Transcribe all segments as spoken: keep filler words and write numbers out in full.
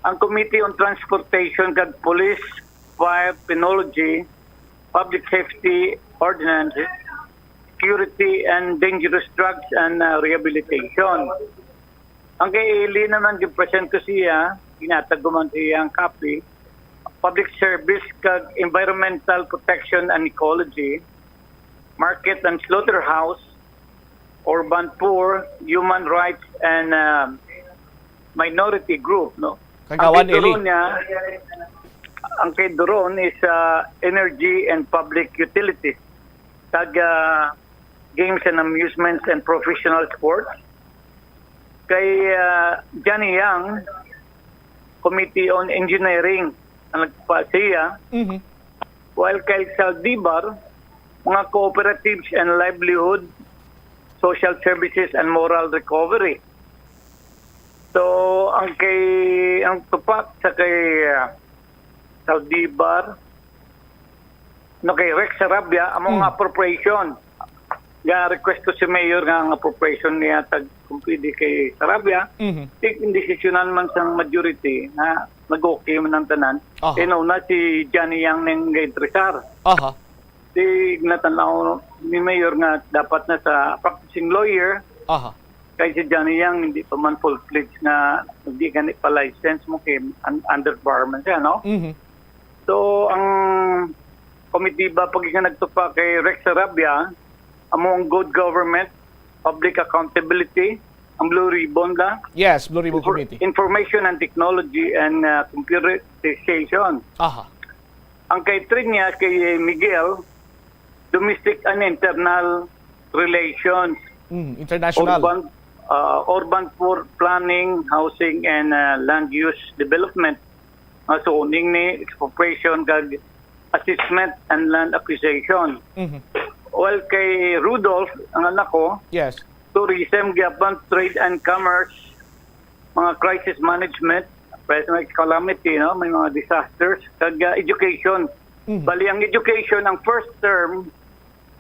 Ang Committee on Transportation kag Police, Fire, Penology, Public Safety, Ordinance, Security, and Dangerous Drugs and, uh, Rehabilitation. Ang kay Eli naman, gipresent ko siya, ginatag ko man siya ang copy, Public Service kag Environmental Protection and Ecology, Market and Slaughterhouse, Urban Poor, Human Rights and, uh, Minority Group, no? Kagawan, Eli. Ang kay Doron niya, ang kay Doron is, uh, Energy and Public Utilities, kag, uh, Games and Amusements and Professional Sports. Kay, uh, Johnny Yang, Committee on Engineering, ang nagpasiya. Mhm. While kay Saldivar, mga cooperatives and livelihood, social services and moral recovery. So, ang kay, ang tupak sa kay, ah, Saldivar, no, kay Rex Sarabia, among Hmm. appropriation. Ga request ko si Mayor nga ang appropriation niya tag kung pwede kay Sarabia. Mhm. Tik-, indesisyonan man sang majority nga nag-okay man ang tanan. Aha. Kay nauna si Johnny Yang ning ga-interesar. Aha. Si natan-aw ni Mayor nga dapat na sa practicing lawyer. Aha. Kay si Johnny Yang hindi pa man full-fledged nga hindi gani pa license mo kay un-, under bar man siya, no? Mhm. So, ang komitiba pag nga nagtupa kay Rex Sarabia, amo ang good government, public accountability, ang Blue Ribbon la. Yes, Blue Ribbon Infor-, Committee. Information and Technology and, uh, Computerization. Aha. Ang kay Trinya, kay Miguel, domestic and internal relations. Mm, international. Urban, uh, urban for planning, housing, and, uh, land use development. Nga suning ni expropriation kag assessment and land acquisition. Mhm. Well, kay Rudolph, ang anak ko, Yes. tourism, gyapon, trade and commerce, mga crisis management, present calamity, no? May mga disasters, kag, uh, education. Mhm. Bali, ang education, ang first term,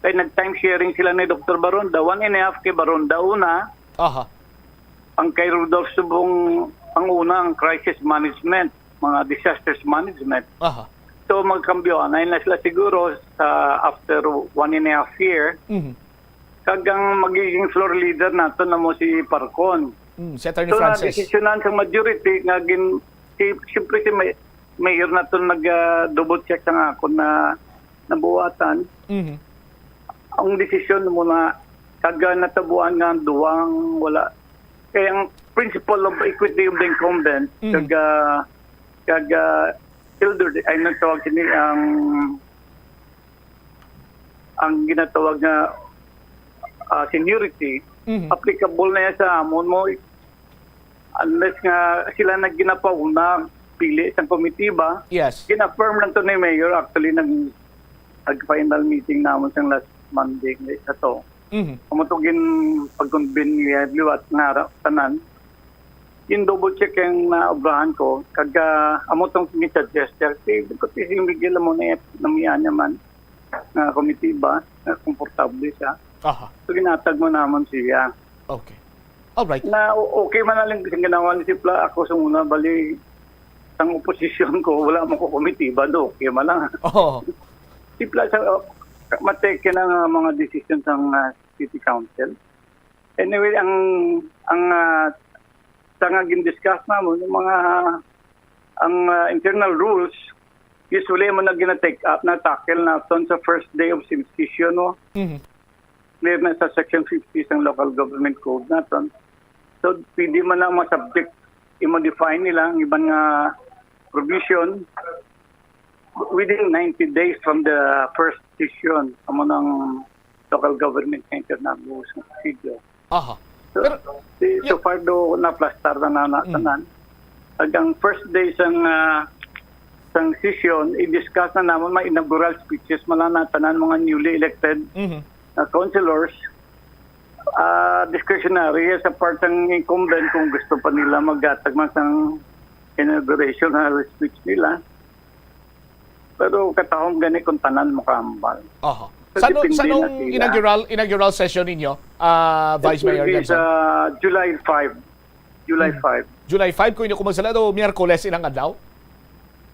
kay nag-time sharing sila ni Doktor Baronda, one and a half kay Baronda una, Aha. ang kay Rudolph Subong, ang una, ang crisis management, mga disasters management. Aha. So, magkambyo, anay na sila siguro sa after one and a half year. Mhm. Kag ang magiging floor leader nato na mo si Parcon. Mm, si Attorney So, Francis. Nadesisyonan sa majority nga gin-, si, siyempre si May-, Mayor nato nag, ah, double check sa nga akon na nabuhatan. Mhm. Ang desisyon mo na kag, ah, natabuan nga ang duwang wala. Kay ang principle of equity of the incumbent, Mhm. kag, ah, kag, ah, elder, ay nagtawag sini ang, ang ginatawag nga, ah, seniority, Mhm. applicable na yan sa amon mo. Unless nga sila na ginapauna, pili sang komitiba, Yes. gina-affirm lang to ni Mayor. Actually, nag-, nag-final meeting namon sang last Monday nga sa to. Mhm. Amo to gin pag-convene niya liwat nga ra-, tanan. Gin double check ang naobrahan ko, kag, ah, amo tong ni-suggest niya. Si, si Miguel mo na, namian naman nga komitiba, nga komportable siya. Aha. So, ginatag mo naman siya. Okay. All right. Na o-, okay man lang sing ginawa ni Sipla, ako sa una, bali, sang oposisyon ko, wala man ko komitiba, do, okay man lang. Oo. Sipla sa, uh, matake na nga mga desisyon sang, uh, City Council. Anyway, ang, ang, uh, sa nga gin-discuss namon, yung mga, ang, uh, internal rules, usually mo na gina-take up, na-tackle naton sa first day of session, no? Mhm. Clear na sa Section fifty sang Local Government Code naton. So, pwede man na ma-subject, i-modify nila ang iban nga provision within ninety days from the first session. Amo nang local government nga internal rules nga procedure. Aha. So, Pero, si, yeah. so far do na-plaster na na, na Mm. tanan. Ag ang first day sang, ah, sang session, i-discuss na namon mga inaugural speeches man lang na tanan mga newly elected Mhm. na councilors. Ah, discretionary sa part sang incumbent kung gusto pa nila maghatag man sang inauguration na speech nila. Pero katahom gani kung tanan makahambal. Aha. So, Sa, depende sa nung na sila. inaugural, inaugural session ninyo, ah, Vice It will Mayor be Gansan? sa July five. July Hmm. five. July five, kung hindi ko magsala, daw Miyerkules ilang adlaw?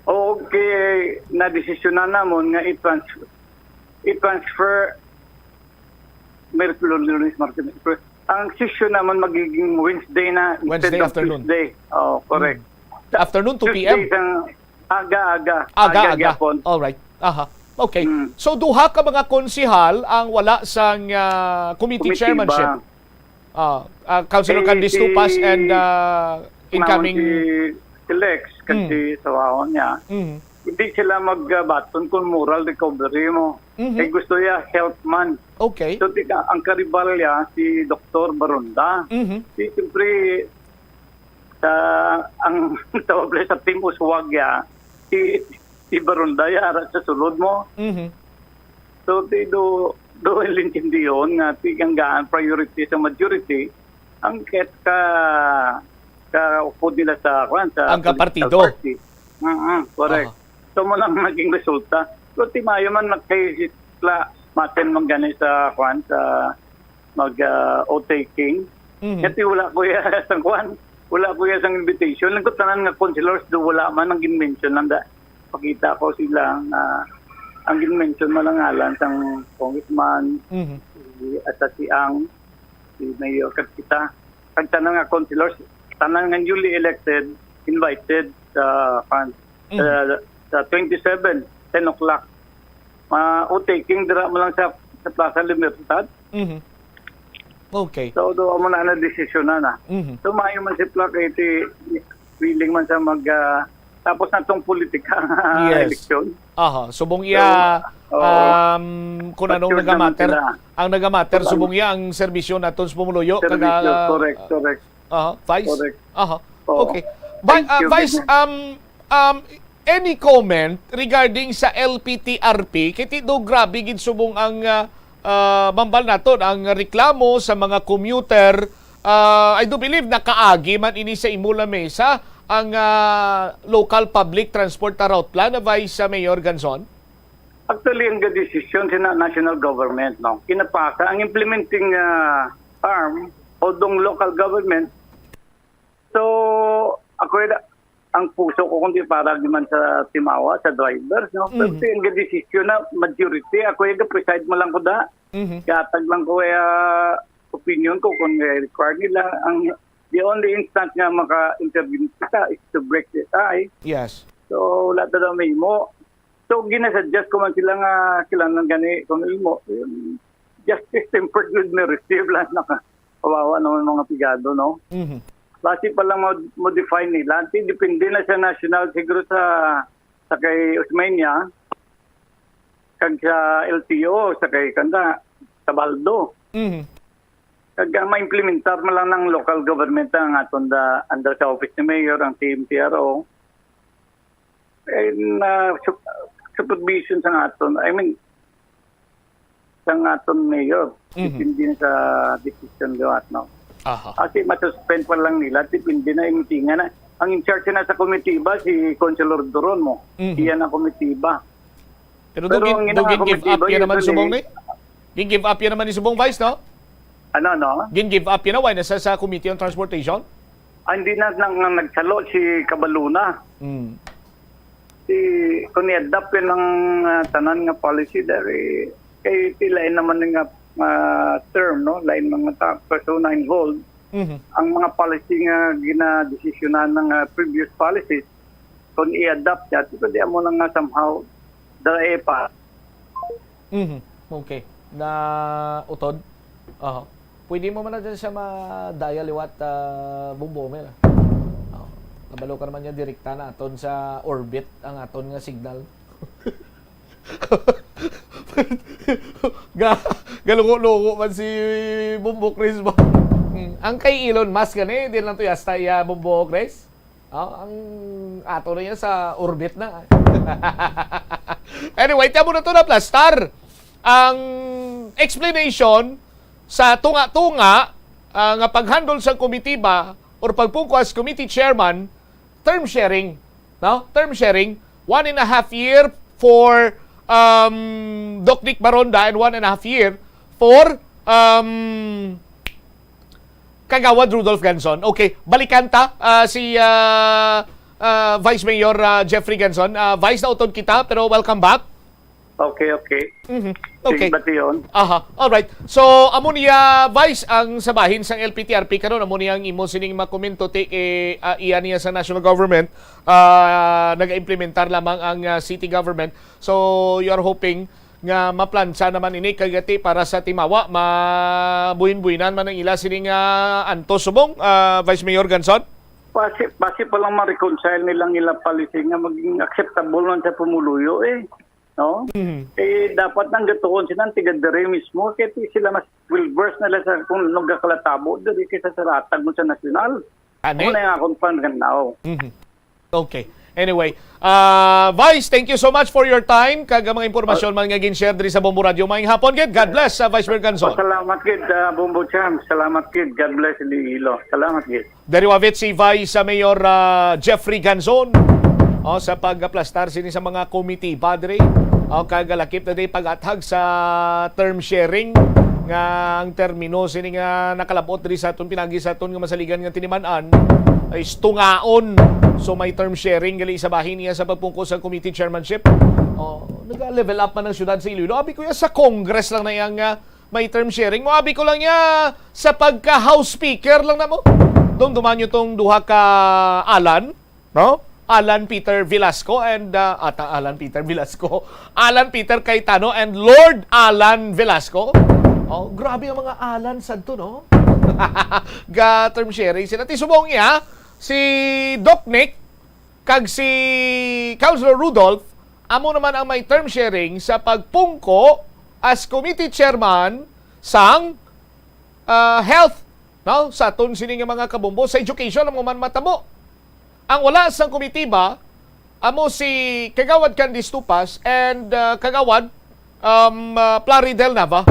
Okay, nadesisyonan namon nga i-trans-, i-transfer Merkules, Lunes, Martes, Miyerkules. Ang session naman magiging Wednesday na instead Wednesday of afternoon. Tuesday. Oh, correct. Mm. Afternoon, two P M? Tuesday, sang aga-aga. Aga-aga. Aga gyapon. All right. Aha. Okay. Mm. So, duha ka mga konsihal ang wala sang, ah, committee Committee chairmanship. Ba? Ah, ah, Councilor Eh, Candice si Tupas and, ah, Naman incoming si, si Lex, Mm. kasi sa wahon niya. Mm. Hindi sila magbaton kung moral recovery mo. Mhm. Kay gusto niya health man. Okay. So, tika, ang karibal niya, si Doktor Baronda. Mhm. Si, siyempre, sa, ang tawag nila sa Team Uswag niya, si, si Baronda, ya, ara sa sulod mo. Mhm. So, ti do, do intindihon nga ti ang gaan priority sa majority, ang ket ka, ka upod nila sa, kwan, sa Ang political kapartido. Party. Mm, correct. Aha. So, mo lang naging resulta. So, ti maayo man nagkay sila maten man gani sa, kwan, sa mag, ah, oath-taking. Mhm. Kasi wala ko ya sang, kwan, wala ko ya sang invitation. Lang ko tanan nga councilors do wala man ang gin-mention lang da. Pakita ko sila nga ang gin-mention man ang ngalan sang congressman, Mhm. si, at si Ang, si Mayor, kag kita. Kag tanan nga councilors, tanan nga newly elected, invited sa, kwan, Mhm. sa, sa twenty-seven, ten o'clock. Ma-, oath-taking dira mo lang sa, sa Plaza Libertad. Mhm. Okay. So, do mo na na desisyon na na. Mhm. So, maayo man si Pla kay ti willing man sa mag, ah, tapos na tong politika Yes. Eleksyon. Aha, subong So, iya, oo. um, kung anong Matured naman nagamatter, sila. ang nagamatter, Kung subong iya ang serbisyo naton sa pumuluyo, Serbisyo, kada, correct, ah, correct. Aha, Vice? Correct. Aha. Oo. Okay. Ba-, Thank ah, you, Vice, Gina. um, um, any comment regarding sa L P T R P? Kay ti do grabe gid subong ang, ah, ah, mambal naton ang reklamo sa mga commuter. Ah, I do believe nakaagi man ini sa imo lamesa ang, ah, local public transport route plan, Vice Mayor Ganzon? Actually, ang desisyon sa na-, national government, no, kinapasa ang implementing, ah, arm o dong local government. So, ako, ang puso ko kundi para man sa timawa, sa drivers, no? Pero Mhm. ang desisyon na majority, ako yung preside mo lang ko da. Mhm. Gatag lang ko kaya opinion ko kung may require nila. Ang, the only instance nga maka-intervene kita is to break the tie. Yes. So, wala ta daw may mo. So, ginasuggest ko man sila nga kailangan gani kung imo, yung justice tempered with mercy, wala na ka. Kawawa naman mga pigado, no? Mhm. Basi pa lang mod-, modify nila. Ti-, depende na sa national, siguro sa, sa kay Osmeña, kag sa L T O, sa kay kanda, sa Baldo. Mhm. Kag, ah, ma-implementar man lang ng local government ang aton da, under sa office ni Mayor, ang T M T R O. And, ah, sup-, supervision sa aton, I mean, sa aton mayor, Mhm. depende sa decision liwat, no? Aha. Kasi masuspend pa lang nila, depende na yung tinga na. Ang in charge na sa komitiba, si Councilor Duron mo. Mhm. Iyan ang komitiba. Pero Pero do gin-, ang do gin-give up ginakakomitiba, yan naman usually subong ni? Gin-give up yan naman ni subong Vice, no? Ano, no? Gin-give up yan na, why nasa sa Committee on Transportation? Ah, hindi na nang, nang nagsalo si Cabaluna. Mm. Si, kung i-adapt yun ang, ah, tanan nga policy, dari, kay ti lain naman nga, ah, term, no? Lain mga ta-, persona involved. Mhm. Ang mga policy nga ginadesisyonan ng, ah, previous policies, kung i-adapt niya, di ba di amo lang nga somehow, dala pa. Mhm. Okay. Na utod? Aha. Pwede mo man na dyan siya madaya liwat, ah, Bombo, men. Oh. Nabalo ka naman niya, direkta na aton sa orbit ang aton nga signal. Ga-, galungo-lungo man si Bombo Chris ba? Hmm. Ang kay Elon Musk gani, di lang to yasta iya Bombo Chris. Oh, ang ato na yan sa orbit na. Anyway, tiyan mo na to na plastar. Ang explanation sa tunga-tunga, ah, nga pag-handle sa komitiba or pagpungkwas committee chairman, term sharing, no? Term sharing, one and a half year for, um, Doc Nick Baronda and one and a half year for, um, Kagawad Rudolph Ganzon. Okay, balikan ta, ah, si, ah, ah, Vice Mayor, ah, Jeffrey Ganzon. Ah, Vice, nautod kita, pero welcome back. Okay, okay. Mhm. Okay. Sige, bation. Aha, alright. So, amo niya, Vice, ang sa bahin sang L P T R P karon, amo niya ang imo sining makomento ti, eh, ah, iya niya sa national government, ah, nag-implementar lamang ang, ah, city government. So, you are hoping nga maplantsa naman ini kagati para sa timawa, mabuhin-buhinan man ang ila sining, ah, antos subong, ah, Vice Mayor Ganzon? Pasi, pasi pa lang ma-reconcile nilang ila policy nga maging acceptable man sa pumuluyo eh. No? Mhm. Eh, dapat nang gatuon sila ang tiga diri mismo, kay ti sila mas well versed na lang sa kung ano gakalatabo diri kaysa sa ratag mo sa nasyonal. Ani? Ano na yung akong pangganaw? Mhm. Okay. Anyway, ah, Vice, thank you so much for your time kag ang mga impormasyon man nga gin-share diri sa Bombo Radio. Maayong hapon gid. God bless, ah, Vice Mayor Ganzon. Salamat gid, ah, Bombo Champ. Salamat gid. God bless Iloilo. Salamat gid. Diri wavit si Vice Mayor, ah, Jeffrey Ganzon, oh, sa pagaplastar sini sa mga komitiba diri. Oh, kag lakip na di pag-athag sa term sharing nga ang termino sini nga nakalabot diri sa aton pinagi sa aton nga masaligan nga tiniman-an ay tungaon. So may term sharing gali sa bahin niya sa pagpungko sa committee chairmanship. Oh, nag-level up man ang syudad sa Iloilo. Abi ko ya sa Congress lang na yang, ah, may term sharing. Mo abi ko lang ya sa pagka House Speaker lang na mo. Dumduman nyo tong duha ka Alan, no? Alan Peter Velasco and, ah, ata Alan Peter Velasco, Alan Peter Cayetano and Lord Alan Velasco. Oh, grabe ang mga Alan sadto, no? Ga term sharing sila. Ti subong niya, si Doc Nick kag si Councilor Rudolph, amo naman ang may term sharing sa pagpungko as committee chairman sang, ah, health, no? Sa aton sini nga mga kabombo, sa education amo man matabo. Ang wala sang komitiba amo si Kagawad Candice Tupas and, ah, Kagawad, um, ah, Plaridel Nava.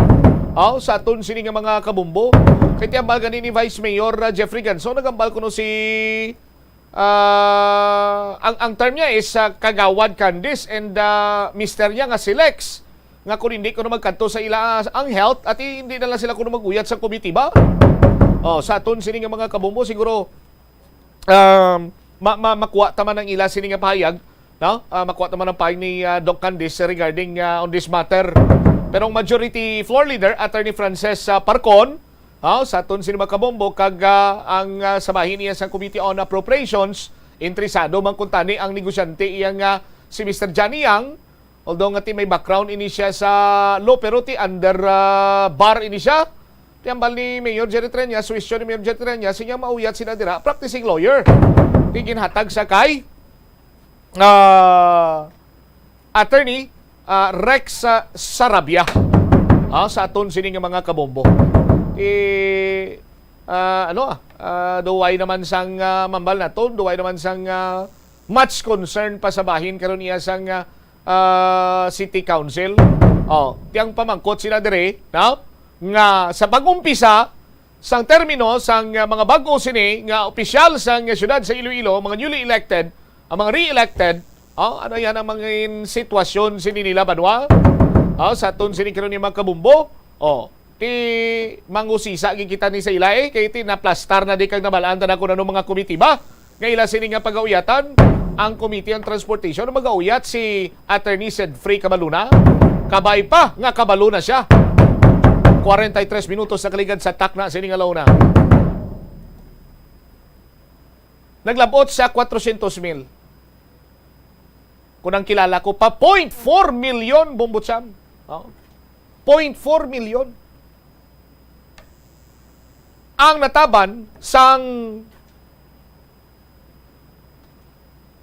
Oh, sa aton sini nga mga kabombo. Kay ti ambal gani ni Vice Mayor, ah, Jeffrey Ganso, nagambal kuno si, ah, ang, ang term niya is, ah, Kagawad Candice and, ah, mister niya nga si Lex. Nga kung hindi kuno magkadto sa ila, ah, ang health, at hindi na lang sila kuno mag-uyat sa komitiba. Oh, sa aton sini nga mga kabombo, siguro, um, ma-, ma-, makuha ta man ang ila sini nga pahayag, no? Ah, makuha ta man ang pahayag ni, ah, Doc Candice regarding, ah, on this matter. Pero ang majority floor leader, Attorney Frances, ah, Parcon, ah, sa aton sini mga kabombo, kag, ah, ang, ah, sa bahin niya sa Committee on Appropriations, interesado man kuntani ang negosyante iyang, ah, si Mister Johnny Yang, although nga ti may background ini siya sa law, pero ti under, ah, bar ini siya. Ti ambal ni Mayor Jerry Treñas, suwestyon ni Mayor Jerry Treñas, siya mauyat sila dira, practicing lawyer. Ti ginhatag sa kay, ah, attorney, ah, Rex, ah, Sarabia. Ah, sa aton sini nga mga kabombo. Ti, ah, ano, ah, ah, duway naman sang, ah, mambal naton, duway naman sang, ah, much concern pa sa bahin karon iya sang, ah, ah, City Council. Oh, ti ang pamangkot sila dire, no? Nga sa pag-umpisa sang termino sang, ah, mga bag-o sini nga opisyal sang siyudad sa Iloilo, mga newly elected, ang mga re-elected, oh, ano yan ang mga in-, sitwasyon sini nila, banwa? Oh, sa aton sini karon ni mga kabumbo, oh, ti mangusisa gid kita ni sa ila, eh, kay ti naplastar na di kag nabalaan ta na kung ano mga komitiba nga ila sini nga pagauyatan ang Committee on Transportation. Magauyat si Attorney Sedfrey Cabaluna. Kabay pa nga kabalo na siya. Kwarenta y tres minutos na kaligad sa takna sini nga launa. Naglabot sa kwatrocientos mil. Kung ang kilala ko, pa point four million, Bombo Cham. Oh. Point four million. Ang nataban sang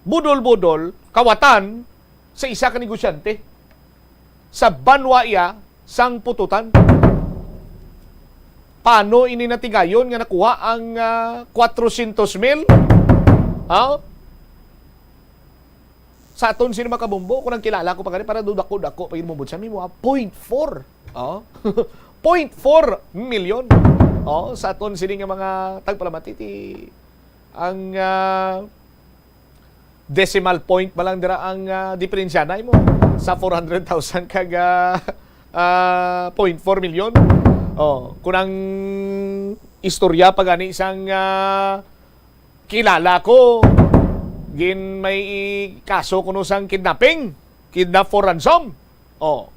budol-budol, kawatan sa isa ka negosyante sa banwa iya sang Pututan. Paano ini natigayon nga nakuha ang, ah, kwatrocientos mil? Ha? Sa aton sini mga kabombo, kung ang kilala ko pa gani, para do dako-dako pa gid mo budsa, may mga point four. Oh. Point four million. Oh, sa aton sini nga mga tagpalamati, ti ang, ah, decimal point pa lang dira ang, ah, diferensya na imo sa four hundred thousand kag, ah, ah, point four million. Oh, kung ang Istorya pa gani sang, ah, kilala ko, gin may kaso kuno sang kidnapping, kidnap for ransom. Oh.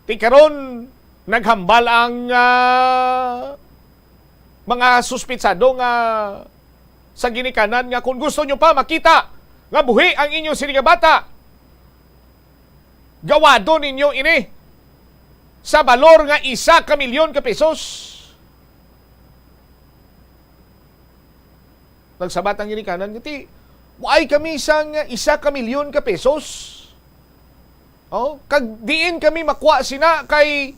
Ti karon, naghambal ang, ah, mga suspitsado nga sa ginikanan nga kung gusto nyo pa makita nga buhi ang inyo sini nga bata, gawado ninyo ini sa balor nga isa ka milyon ka pesos. Nagsabat ang ginikanan nga, "Ti, waay kami sang isa ka milyon ka pesos. Oh, kag diin kami makuha sina, kay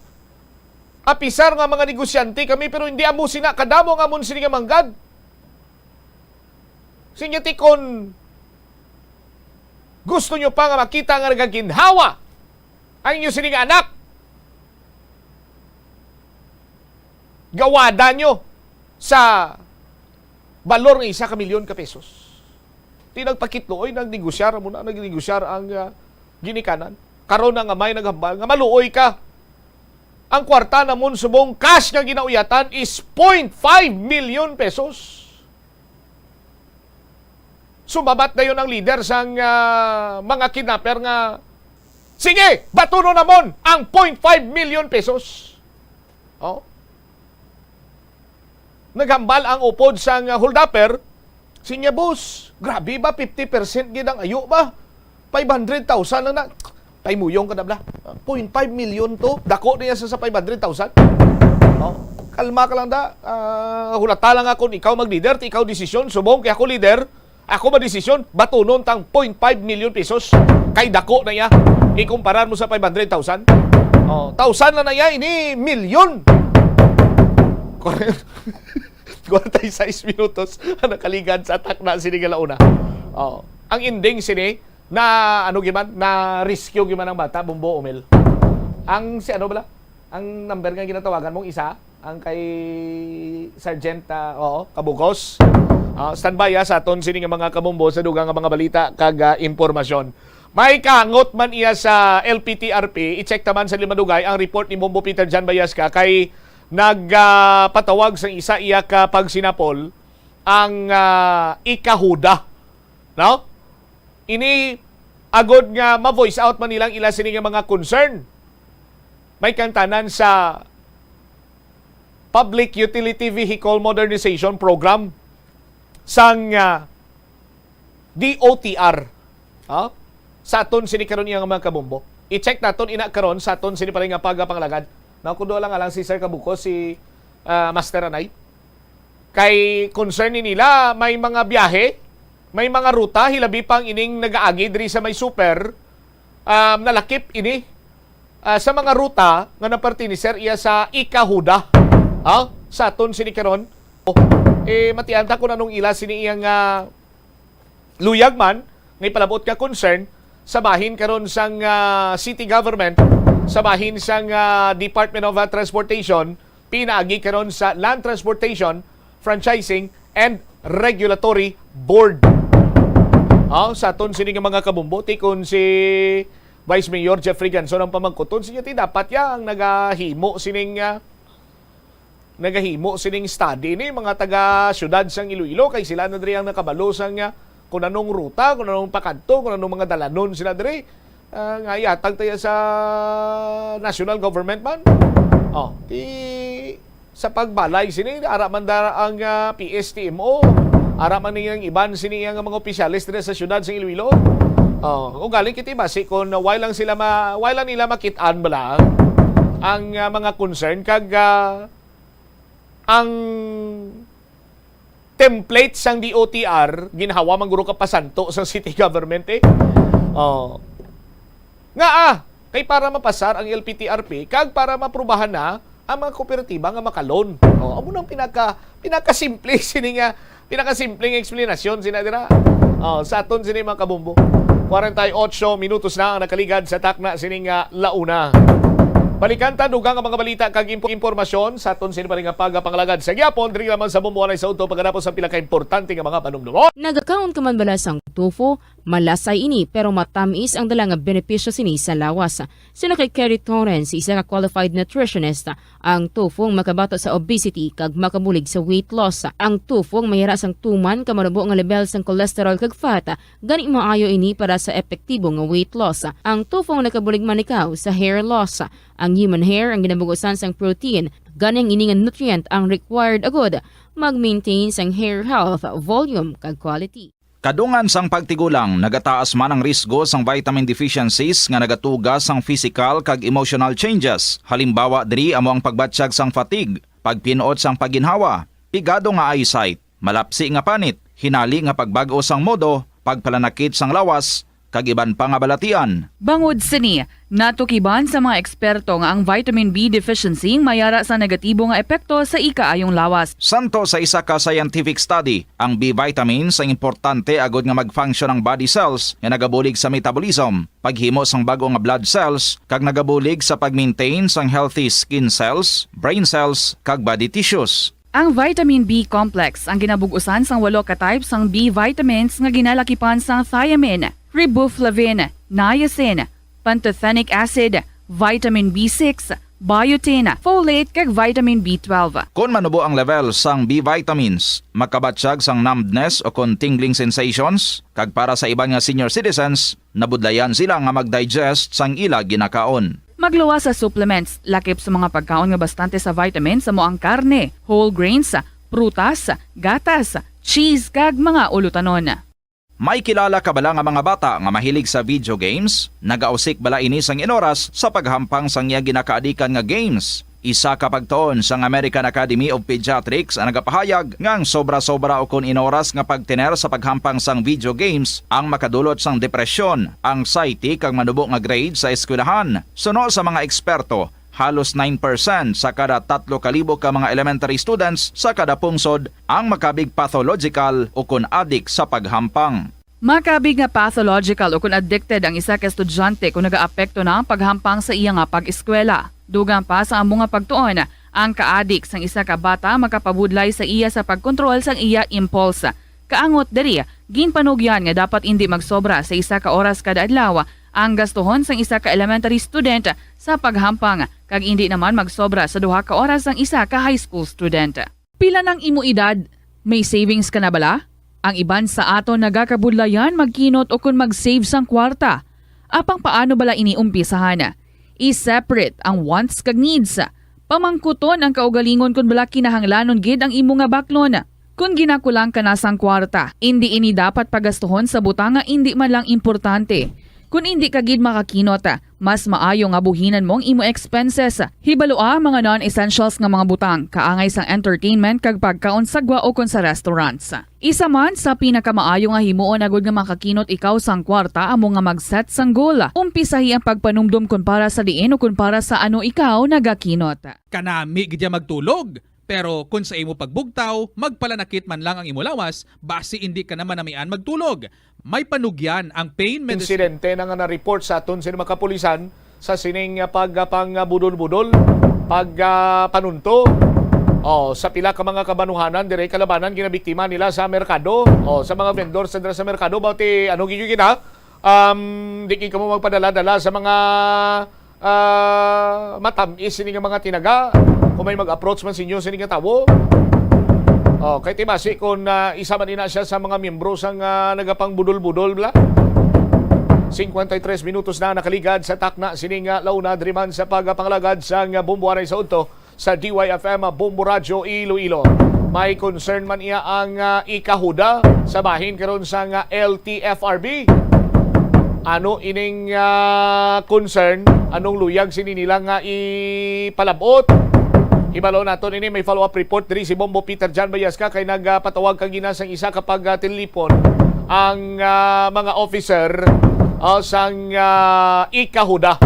apisar nga mga negosyante kami, pero hindi amo sina kadamo ang amon sini nga manggad." Siya ti kon gusto nyo pa nga makita nga nagaginhawa ang inyo sini nga anak, gawada nyo sa balor nga isa ka milyon ka pesos. Ti nagpakitlo, oy, nagnegosyar mo na, nagnegosyar ang, ah, ginikanan. Karon na nga may naghambal nga maluoy ka. Ang kwarta namon subong cash nga ginauyatan is point five million pesos. Sumabat dayon ang leader sang, ah, mga kidnapper nga, "Sige, batunon namon ang point five million pesos." Oh. Naghambal ang upod sang, ah, holdupper, sinya, "Boss, grabe ba, fifty percent gid ang ayo ba? Five hundred thousand lang na." Paimuyong ka na bala. Point five million to. Dako niya sa, sa five hundred thousand. Oh, kalma ka lang da. Ah, hulata lang ako, ikaw mag-leader, ti ikaw desisyon. Subong kay ako leader, ako ba desisyon, batunon tang point five million pesos. Kay dako na iya. Ikumparar mo sa five hundred thousand. Oh, thousand na na iya, ini milyon. Kwarenta y seis minutos ang nakaligad sa takna sini nga launa. Oh, ang ending sini, na ano giman, na rescue giman ang bata, Bombo Omel. Ang si ano bala? Ang number nga ginatawagan mong isa, ang kay Sergeant, ah, oo, Kabugos. Ah, standby, ah, sa aton sini nga mga kabombo sa dugang nga mga balita kag, ah, impormasyon. May kangot man iya sa L P T R P, i-check taman sa limadugay ang report ni Bombo Peter John Bayasca kay nag, ah, patawag sa isa iya ka pagsinapol ang, ah, ikahuda, no? Ini agod nga ma-voice out man nilang ila sini nga mga concern. May kangtanan sa Public Utility Vehicle Modernization Program sang, ah, D O T R. Ha? Sa aton sini karon iya nga mga kabombo. I-check naton ina karon sa aton sini pa rin nga pagapanglagad. Nakudo lang alang si Sir Kabuko, si, ah, Master Anay. Kay concern ni nila, may mga biyahe, may mga ruta, hilabi pang ining nagaagi diri sa may super, um, nalakip ini, ah, sa mga ruta nga naperteneser iya sa ikahuda. Ha? Sa aton sini karon, oh, eh, matianta kung anong ila sini iyang, ah, luyag man nga ipalabot nga concern sa bahin karon sang, ah, city government, sa bahin sang, ah, Department of, ah, Transportation, pinaagi karon sa Land Transportation, Franchising, and Regulatory Board. Ah, sa aton sini nga mga kabombo, ti kon si Vice Mayor Jeffrey Ganson ang pamangkuton, siya ti dapat ya ang nagahimo sining, ah, nagahimo sining study ni mga taga siyudad sang Iloilo, kay sila na diri ang nakabalo sang, ah, kung anong ruta, kung anong pakadto, kung anong mga dalanon sila diri. Ah, nga ihatag tayo sa national government man. Oh, ti sa pagbalay sini, ara man da ang, ah, P S T M O, ara man ning iban sini ang mga opisyales diri sa siyudad sa Iloilo. Oh, ugaling kiti basi kung why lang sila ma-, why lang nila makit-an bala ang, ah, mga concern kag, ah, ang template sang D O T R, ginhawa man guro ka pasanto sa city government, eh. Oh. Nga, ah, kay para mapasar ang L P T R P, kag para maprubahan na ang mga kooperatiba nga makaloan. Oh, amo nang pinaka, pinakasimple sini nga, pinakasimpleng eksplanasyon sina dira. Oh, sa aton sini mga kabombo. Kwarenta y ocho minutos na ang nakaligad sa takna sini nga launa. Balikan ta dugang nga mga balita kag impo-, impormasyon sa aton sini pa rin nga pagapanglagad sa gyapon diri lamang sa Bombo Anay sa udto pagkatapos ang pila ka importante nga mga panumdumon. Nagakaon ka man bala sang tofu, Malasay ini, pero matamis ang dala nga benepisyo sini sa lawas. Suno kay Kerry Torrens, isa ka qualified nutritionist, ang tufong makabato sa obesity kag makabulig sa weight loss. Ang tufong may yara sang tuman ka manubo nga level sang cholesterol kag fat, gani maayo ini para sa epektibo nga weight loss. Ang tufong nakabulig man ikaw sa hair loss. Ang human hair ang ginabug-usan sang protein, gani ang ini nga nutrient ang required agud mag-maintain sang hair health, volume, kag quality. Kadungan sang pagtigulang, nagataas man ang risgo sang vitamin deficiencies nga nagatuga sang physical kag emotional changes. Halimbawa diri amo ang pagbatyag sang fatigue, pagpin-ot sang pagginhawa, pigado nga eyesight, malapsi nga panit, hinali nga pagbag-o sang modo, pagpalanakit sang lawas, kag iban pa nga balatian. Bangod sini, natukiban sa mga eksperto nga ang vitamin B deficiency mayara sa negatibo nga epekto sa ikaayong lawas. Santo sa isa ka scientific study, ang B vitamins ang importante agud nga mag-function ang body cells nga nagabulig sa metabolism, paghimo sang bag-o nga blood cells, kag nagabulig sa pag-maintain sang healthy skin cells, brain cells, kag body tissues. Ang vitamin B complex ang ginabug-usan sang walo ka type sang B vitamins nga ginalakipan sang thiamine, riboflavin, niacin, pantothenic acid, vitamin B six, biotin, folate, kag vitamin B twelve. Kon manubo ang level sang B vitamins, makabatyag sang numbness o kon tingling sensations, kag para sa iban nga senior citizens, nabudlayan sila nga mag-digest sang ila ginakaon. Magluwas sa supplements, lakip sa mga pagkaon nga bastante sa vitamins amo ang karne, whole grains, prutas, gatas, cheese, kag mga ulutanon. May kilala ka bala nga mga bata nga mahilig sa video games? Nagausik bala ini sang inoras sa paghampang sang iya ginakaadikan nga games? Isa ka pagtuon sang American Academy of Pediatrics ang nagapahayag nga ang sobra-sobra ukon inoras nga pagtener sa paghampang sang video games ang makadulot sang depresyon, anxiety, kag manubo nga grade sa eskwelahan. Suno sa mga eksperto, halos nine percent sa kada tatlo ka libo ka mga elementary students sa kada pungsod ang makabig pathological ukon adik sa paghampang. Makabig nga pathological ukon addicted ang isa ka estudyante kon nagaapekto na ang paghampang sa iya nga pag-eskwela. Dugang pa sa amo nga pagtuon, ang kaadik sang isa ka bata makapabudlay sa iya sa pagkontrol sang iya impulse. Kaangot diri, ginpanugyan nga dapat indi magsobra sa isa ka oras kada adlaw ang gastuhon sang isa ka elementary student sa paghampang, kag indi naman magsobra sa duha ka oras sang isa ka high school student. Pila nang imo edad? May savings ka na bala? Ang iban sa aton nagakabudlayan magkinot ukon mag-save sang kwarta. Apang paano bala ini umpisahan? I-separate ang wants kag needs. Pamangkuton ang kaugalingon kon bala kinahanglanon gid ang imo nga baklon. Kon ginakulang ka na sang kwarta, indi ini dapat pagastuhon sa butang nga indi man lang importante. Kon indi ka gid makakinot, mas maayo nga buhinan mo ang imo expenses. Hibalua mga non-essentials nga mga butang, kaangay sang entertainment kag pagkaon sa gwa ukon sa restaurants. Isa man sa pinakamaayo nga himuon agud nga makakinot ikaw sang kwarta amo nga mag-set sang goal. Umpisahi ang pagpanumdom kon para sa diin o kon para sa ano ikaw nagakinot. Kanami gid ya magtulog, pero kon sa imo pagbugtaw, magpalanakit man lang ang imo lawas, basi indi ka na manamian magtulog. May panugyan ang pain medicine. Insidente na nga na-report sa aton sini mga kapulisan sa sining, ah, pag, ah, pang, ah, budol-budol, pag, ah, panunto. Oh, sa pila ka mga kabanuhanan dire kalabanan ginabiktima nila sa merkado. Oh, sa mga vendor sa dira sa merkado, bawti ano gyud kita, um, di gyud kamo magpadala-dala sa mga ah, matam-is sini nga mga tinaga kung may mag-approach man sa inyo sini nga tawo. Oh, kay ti basi kung, ah, isa man ina siya sa mga miyembro sang, ah, nagapangbudol-budol bla. Cincuenta y tres minutos na nakaligad sa takna sini nga launa diri man sa pagpangalagad sang Bombo Anay sa udto sa D Y F M Bombo Radyo Iloilo. May concern man iya ang, ah, ikahuda sa bahin karon sang, ah, L T F R B. Ano ining, ah, concern? Anong luyag sini nila nga ipalabot? Hibalo naton ini, may follow-up report diri si Bombo Peter John Bayasca kay nagpatawag kagina sang isa ka pag, ah, telipon ang, ah, mga officer, ah, sang, ah, ikahuda.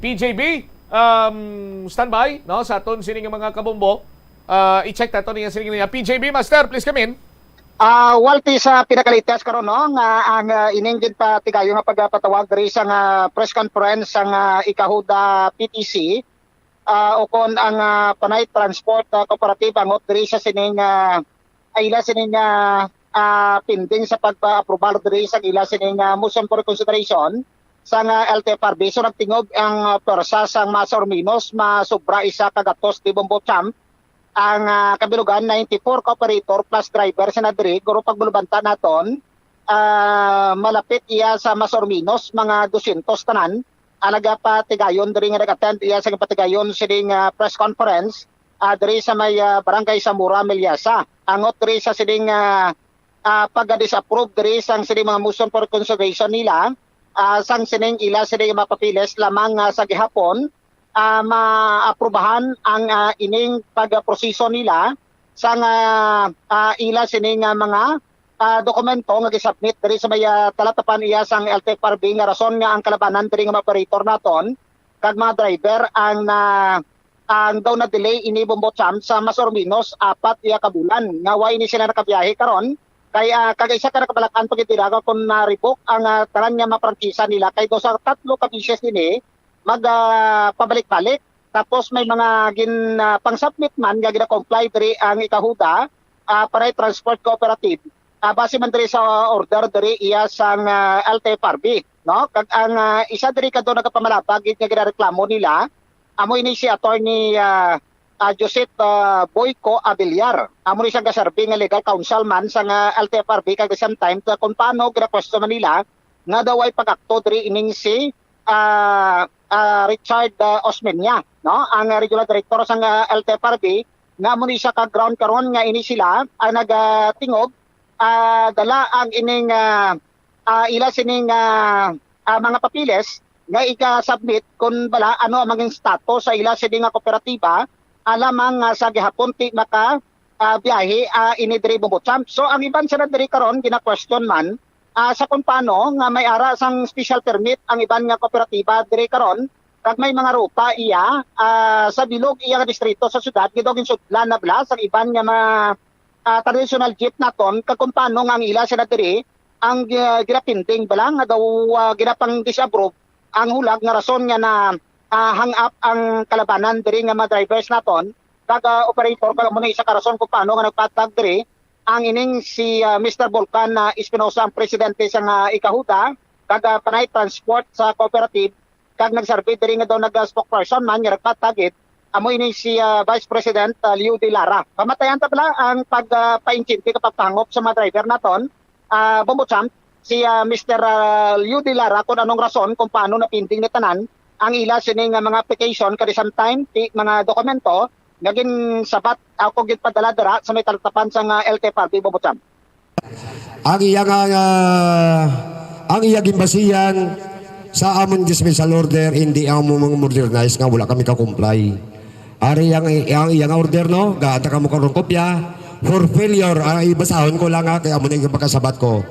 P J B, um, standby, no, sa aton sini nga mga kabombo. Ah, i-check nato niya sini niya. P J B, Master, please come in. Ah, Walti, sa pinakalitas karon, no, nga ang, ah, ining ginpatigayo nga pagpatawag diri sa nga press conference sa nga ikahuda P T C, ah, ukon ang, ah, Panay Transport, ah, Cooperative ang diri sa sining, ah, ay ila sining, ah, ah, pending sa pagpa-approval diri sa ila sining, ah, motion for consideration sang, ah, L T F R B. So, nagtingob ang, ah, pwersa sang mas or minus, masubra isa ka gatos di Bombo Champ. Ang, ah, kabilugan, ninety-four ka operator plus driver sina diri, guro pagbalubanta naton, ah, malapit iya sa mas or minus mga dosyentos tanan ang nagapatigayon diri nga nag-attend iya sa gipatigayon sining, ah, press conference, ah, diri sa may, ah, Barangay Zamora, Miliasa. Angot diri sa sining, ah, ah, pagka-disapprove diri sang sining mga motion for consideration nila, ah, sang sining ila sining mapapiles lamang, ah, sa gihapon, ah, maaprubahan ang, ah, ining pagproseso nila sang, ah, ah, ila sining, ah, mga, ah, dokumento nga gisubmit diri sa may, ah, talatapan iya sang L T F R B nga rason nga ang kalabanan diri nga mga operator naton kag mga driver ang na, ang daw na-delay ini, Bombo Champ, sa mas or menos apat iya ka bulan nga way ni sila nakabiyahe karon. Kay, ah, kag isa ka nakabalak-an pa gid nila nga kung na-revoke ang, ah, tanan nga mga prangkisa nila, kay daw sa tatlo ka beses ini mag, ah, pabalik-balik. Tapos may mga gin, ah, pang-submit man nga gina-comply diri ang Ikahuda, ah, Panay Transport Cooperative, ah, base man diri sa order diri iya sang, ah, L T F R B, no? Kag ang, ah, isa diri kadto nagapamalabag gid nga ginareklamo nila, amo ini si Attorney, ah, ah, Josette, ah, Boyco Abiliar. Amo ni siya gaserbi nga legal counsel man sang, ah, L T F R B, kag the same time, sa kung paano gina-question man nila nga daw ay pag-akto diri ining si, ah, ah, Richard, ah, Osmeña, no? Ang, ah, regional director sang, ah, L T F R B, nga amo ni siya ka ground karon nga ini sila ang nagatingob, ah, dala ang ining, ah, ah, ila sining, ah, ah, mga papeles nga iga-submit kon bala ano ang maging status sa ila sini nga kooperatiba, ah, lamang nga sa gihapon ti maka, ah, biyahe, ah, ini diri Bombo Champ. So ang iban sila diri karon gina-question man, ah, sa kung paano nga may ara sang special permit ang iban nga kooperatiba diri karon, kag may mga ruta iya, ah, sa bilog iya nga distrito sa syudad nga daw ginsudlan na bala sang iban nga mga, ah, traditional jeep naton, kag kung paano nga ang ila sila diri ang, ah, ginapinding bala nga daw, ah, ginapang-disapprove ang hulag nga rason nga na, ah, hang up ang kalabanan diri nga mga drivers naton kag, ah, operator, kag amo na isa ka rason kung paano nga nagpatag diri ang ining si, ah, Mister Volcan, ah, Espinosa ang presidente sang, ah, Ikahuda kag, ah, Panay Transport sa Cooperative, kag nagserbi diri nga daw nag-, ah, spokesperson man nga nagpatag gid, amo ini si, ah, Vice President, ah, Leo de Lara. Pamatayan ta bala ang pag, ah, paintinti kag pagpahangop sa mga driver naton, ah, Bombo Champ, si, ah, Mister, ah, Leo de Lara, kung anong rason kung paano napinding ni tanan ang ila sini nga mga application, kag the same time ti mga dokumento nga ginsabat ako ginpadala dira sa may talatapan sang, ah, L T F R B, Bombo Champ. Ang iya nga, nga, ang iya ginbasihan sa amon dismissal order, hindi amo mga modernize nga wala kami ka-comply. Ari ang, ang iya nga order, no? Gaanta kamo karon kopya. For failure, ang ibasahon ko lang, ha, kay amo na yung pagkasabat ko.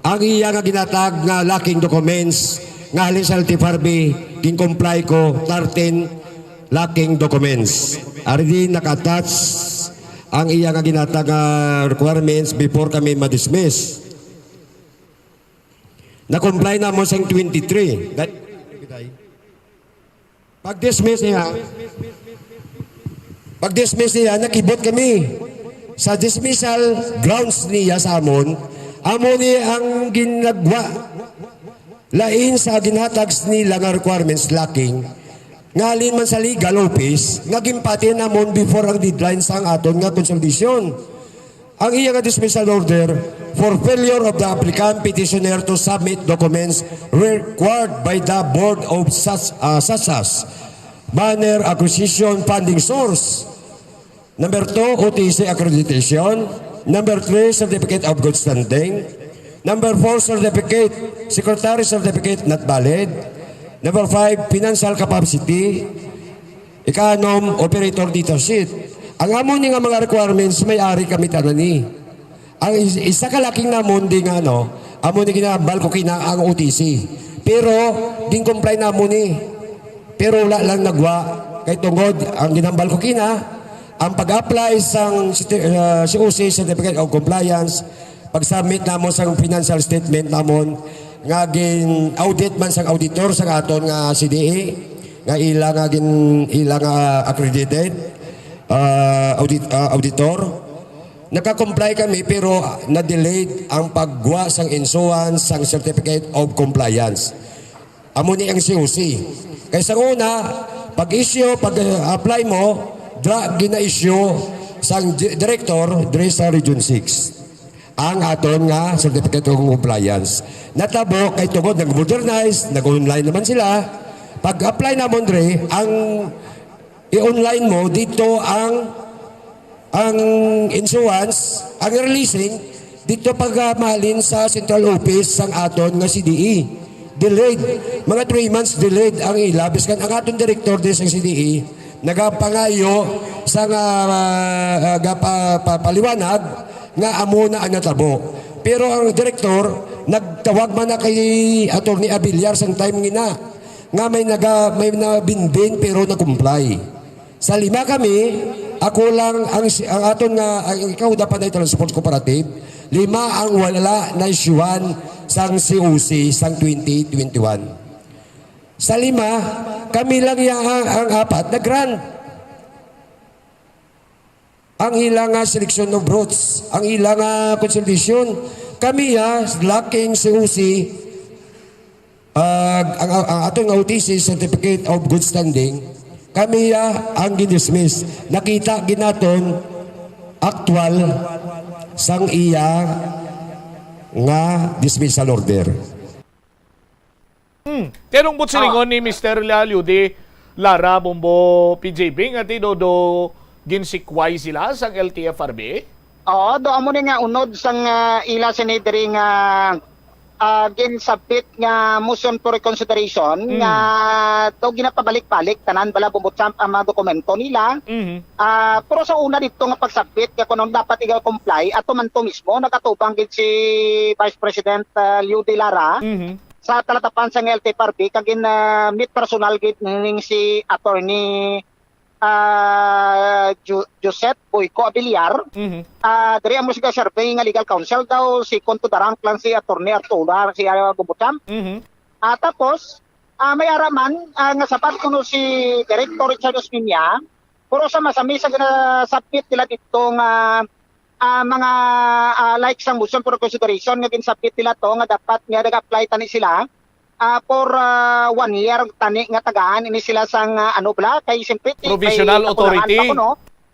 Ang iya nga ginatag nga lacking documents nga halin sa L T F R B, gin-comply ko thirteen lacking documents. Ari din naka-attach ang iya nga ginatag nga requirements before kami ma-dismiss. Na-comply na mo sa twenty-three. Pag-dismiss niya, pag-dismiss niya, nakibot kami sa dismissal grounds niya sa amon. Amo ni ang ginagwa. Lain sa ginhatag nila nga requirements lacking, nga halin man sa legal office, nga ginpati namon before ang deadline sang aton nga consultation. Ang iya nga dismissal order for failure of the applicant petitioner to submit documents required by the Board of such, ah, such as manner, acquisition, funding source. Number two, O T C accreditation. Number three, certificate of good standing. Number four, certificate, secretary certificate not valid. Number five, financial capacity. Ikanom, operator data sheet. Ang amo ni nga mga requirements, may ari kami tanan ni. Ang is-, isa ka lacking namon di nga, ano, amo ni ginambal ko kina ang O T C. Pero, gin-comply namon ni. Pero wala lang nagwa. Kay tungod, ang ginambal ko kina, ang pag-apply sang sti-, uh, C O C, Certificate of Compliance, pag-submit namon sang financial statement namon, nga gin-audit man sang auditor sa aton nga C D A, nga ila nga gin-, ila nga accredited, uh, audit-, uh, auditor. Naka-comply kami, pero na-delayed ang pagwa sang insuan sang Certificate of Compliance. Amo ni ang C O C. Kay sa una, pag-issue, pag-apply mo, dra gina-issue sang di-, director diri sa Region six ang aton nga Certificate of Compliance. Natabo kay tungod nag-modernize, nag-online naman sila. Pag-apply namon diri, ang i-online mo dito ang, ang insurance, ang releasing dito pagmahalin sa central office sang aton nga C D E. Delayed, mga three months delayed ang ila. Biskan ang aton director din sa C D E nagapangayo sa nga, ah, gapa-, pa-, paliwanag nga amo na ang natabo. Pero ang direktor nagtawag man na kay Attorney Abiliar sang time ngina nga may naga-, may nabinbin pero na-comply. Sa lima kami, ako lang ang si-, ang aton nga, ang ikaw dapat ay Transport Cooperative, lima ang wala na-issuehan sang C O C sang twenty twenty-one. Sa lima, kami lang ya ang, ang apat na grant. Ang ila nga selection of routes, ang ila nga consolidation, kami ya lacking C O C, ah, ang, ang, ang aton nga O T C, Certificate of Good Standing, kami ya ang gin-dismiss. Nakita ginaton actual sang iya nga dismissal order. Hmm. Kaya nung buot silingon ni Mister Liudi Lara, Bombo P J B, nga ti do, do ginsikway sila sang L T F R B? Oo, do amo ni nga unod sang ah, ila sini diri nga ah, ginsabit nga motion for reconsideration nga do ginapabalik-balik tanan bala bumbutsam ang mga dokumento nila. Mhm. Ah, pero sa una dito nga pagsabit nga kuno dapat i-comply ato man to mismo nagatubang gid si Vice President ah, Liudi Lara Mhm. sa talatapan sang L T F R B kag gin ah, meet personal gid ning si Attorney ah, Ju- Josette Boyco Abiliar. Mhm. Ah, diri amo siya survey nga legal counsel daw si Conto Darang lang si Attorney Arturo si uh, Bumbutam. Mhm. Ah, tapos ah, may ara man ah, nga sabat kuno si Director Richard Osmeña, pero sa masami sa gina-submit nila dito nga ah, mga ah, like sang motion for consideration nga ginsubmit nila to nga dapat nga nag-apply tani sila ah, for ah, one year tani nga tagaan ini sila sang ah, ano bla kay simpit Provisional authority.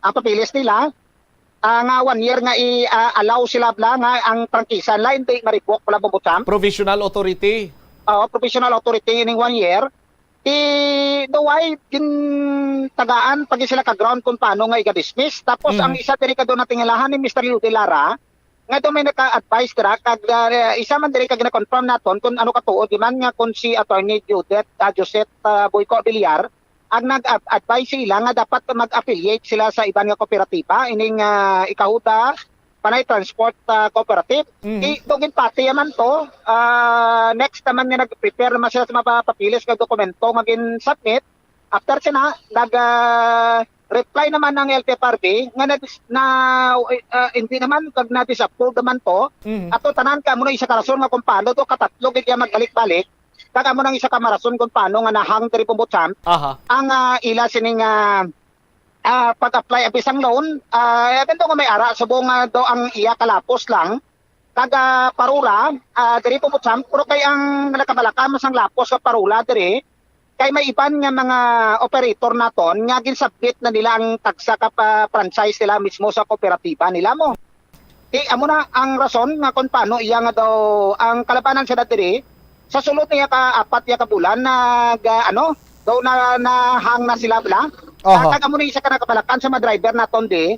Ang papilis nila ah, nga one year nga i-allow sila bla nga ang prangkisa nila hindi ma-revoke bla bumbutam. Provisional authority. Oo, provisional authority ining one year. Ti do why gintagaan pa gid sila ka ground kung paano nga iga-dismiss. Tapos Mhm. ang isa diri ka do natingalahan ni Mister Liudi Lara nga do may naka-advise dira kag ah, isa man diri ka gina-confirm naton kung ano katuod di man nga kung si Attorney Judith ah, Josette ah, Boyco Villar ang nag-advise sa ila nga dapat mag-affiliate sila sa iban nga kooperatiba ining ah, ikahuda Panay Transport ah, Cooperative. Mhm. Di do ginpati man to. Ah, next naman nga nag-prepare naman sila sa mga papilis nga dokumento nga gin-submit. After sina, nag ah, reply naman ang L T F R B nga nag, na ah, hindi naman kag na-disapprove naman to. Mhm. Ato tanan ka mo na isa ka rason nga kung paano to katatlo gid kaya magbalik-balik. Kag amo nang isa ka marason kung paano nga nahang diri Bumbuchan Aha. ang ah, ila sining ah, ah, pag-apply abi sang loan. Ah, even though nga may ara subong nga do ang iya kalapos lang kag ah, parola ah, diri Bumbuchan, pero kay ang nakabalaka mo sang lapos sa parola diri kay may iban nga mga operator naton nga ginsubmit na nila ang tagsa ka pa franchise nila mismo sa kooperatiba nila mo. Di amo na ang rason nga kung paano iya nga daw ang kalabanan sila diri sa sulod niya ka apat niya ka bulan nag ah, ano daw na nahang na sila bala. Aha. Kag amo ni isa ka nagkabalakan sa mga driver naton di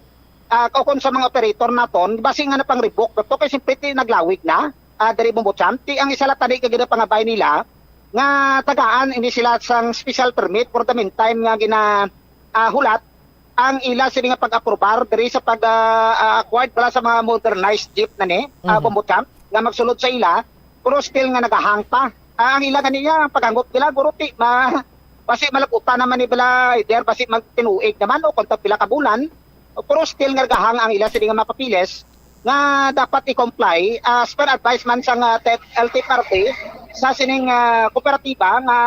ah, o kung sa mga operator naton basi nga napang-revoke to kay simpre ti naglawig na ah, diri Bumbuchan ti ang isa la tani ka ginapangabay nila nga tagaan ini sila sang special permit for the meantime nga gina ah, hulat ang ila sini nga pag-aprobar diri sa pag ah, ah, acquired bala sa mga modernized jeep na ni ah, Mhm. Bumbuchan nga magsulod sa ila pero still nga nagahang pa. Ah, ang ila ganiya ang paghangop nila guro ti ma basi malakutan naman ni bala either basi magtinuig naman o kung pila ka bulan pero still nga nagahang ang ila sini nga mga papiles nga dapat i-comply as per advice man sang ah, T- L T F R B sa sining ah, kooperatiba nga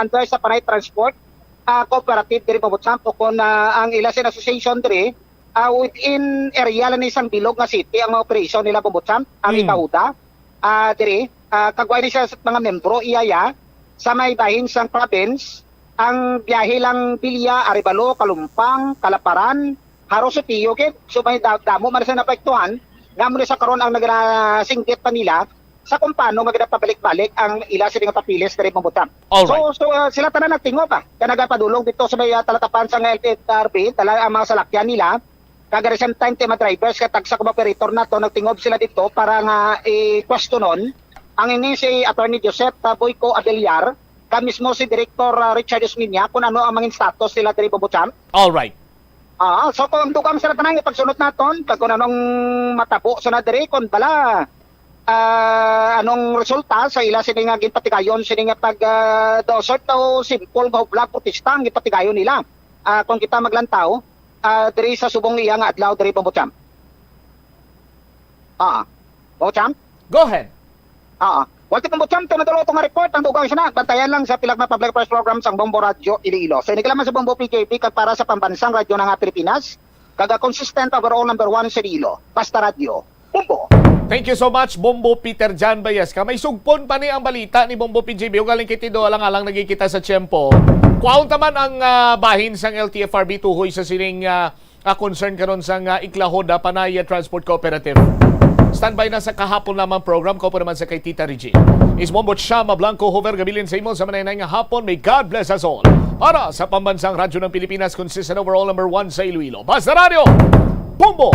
under sa Panay Transport ah, Cooperative diri Bumbuchan o kung ah, ang ila sin association diri ah, within area lang ni sang bilog nga city ang mga operation nila, Bombo Champ, ang Hmm. Ikauda. Ah, diri, ah, kagway ni siya sa mga membro, iya ya, sa may bahin sang province, ang biyahe lang Bilya, Arevalo, Kalumpang, Kalaparan, Jaro, Sotillo, gid. So, may da-, damo man sa naapektuhan, nga mo sa karon ang nagasinggit pa nila sa kung paano nga ginapabalik-balik ang ila sila nga papeles diri, Bombo Champ. Alright. So, so, ah, sila tanan nagtingob, ah, ka nagapadulong dito sa may, ah, talatapan sa L T F R B, dala ang mga salakyan nila. Kag at the same time, team drivers, kag tagsa ka operator nato, nagtingob sila dito para nga i-questionon ang ini si Attorney Joseph, ah, Boyco Abellar, kag mismo si Director, ah, Richard Osmeña, kung ano ang mga status nila diri, Bombo Champ. Alright. Ah, so kung dugang sila tanan, ipagsunod naton, kag kung anong matabo sa na diri, kung bala, ah, anong resulta sa ila sini nga ginpatigayon, sini nga pag, ah, do, sort of simple nga hublag, protesta ang ginpatigayon nila. Ah, kung kita maglantaw, ah, diri sa subong iya nga adlaw diri, Bombo Champ. Ah, Bombo Champ? Go ahead. Ah, wala ti, Bombo Champ, to nadulo to nga report, ang dugang siya na. Bantayan lang sa Pilagma Public Affairs Program sang Bombo Radyo Iloilo. So, ini ka lamang sa Bombo P J P kag para sa pambansang radyo na nga Pilipinas, kag ang consistent overall number one sa Iloilo. Basta Radyo, Bombo. Thank you so much, Bombo Peter Jan Bayas. Ka may sugpon pa ni ang balita ni Bombo P J B. Ugaling kiti do alang-alang nagkikita sa tiyempo. Kuhaon ta man ang, ah, bahin sang L T F R B tuhoy sa sining, ah, ah, concern karon sang, ah, Iklahoda Panaya Transport Cooperative. Standby na sa kahapon lamang program ko po naman sa kay Tita Regine. Is Bombo Chama Blanco Hover gabilin sa imo sa manay nga hapon. May God bless us all. Para sa Pambansang Radyo ng Pilipinas, consistent overall number one sa Iloilo. Basta Radyo, Bombo!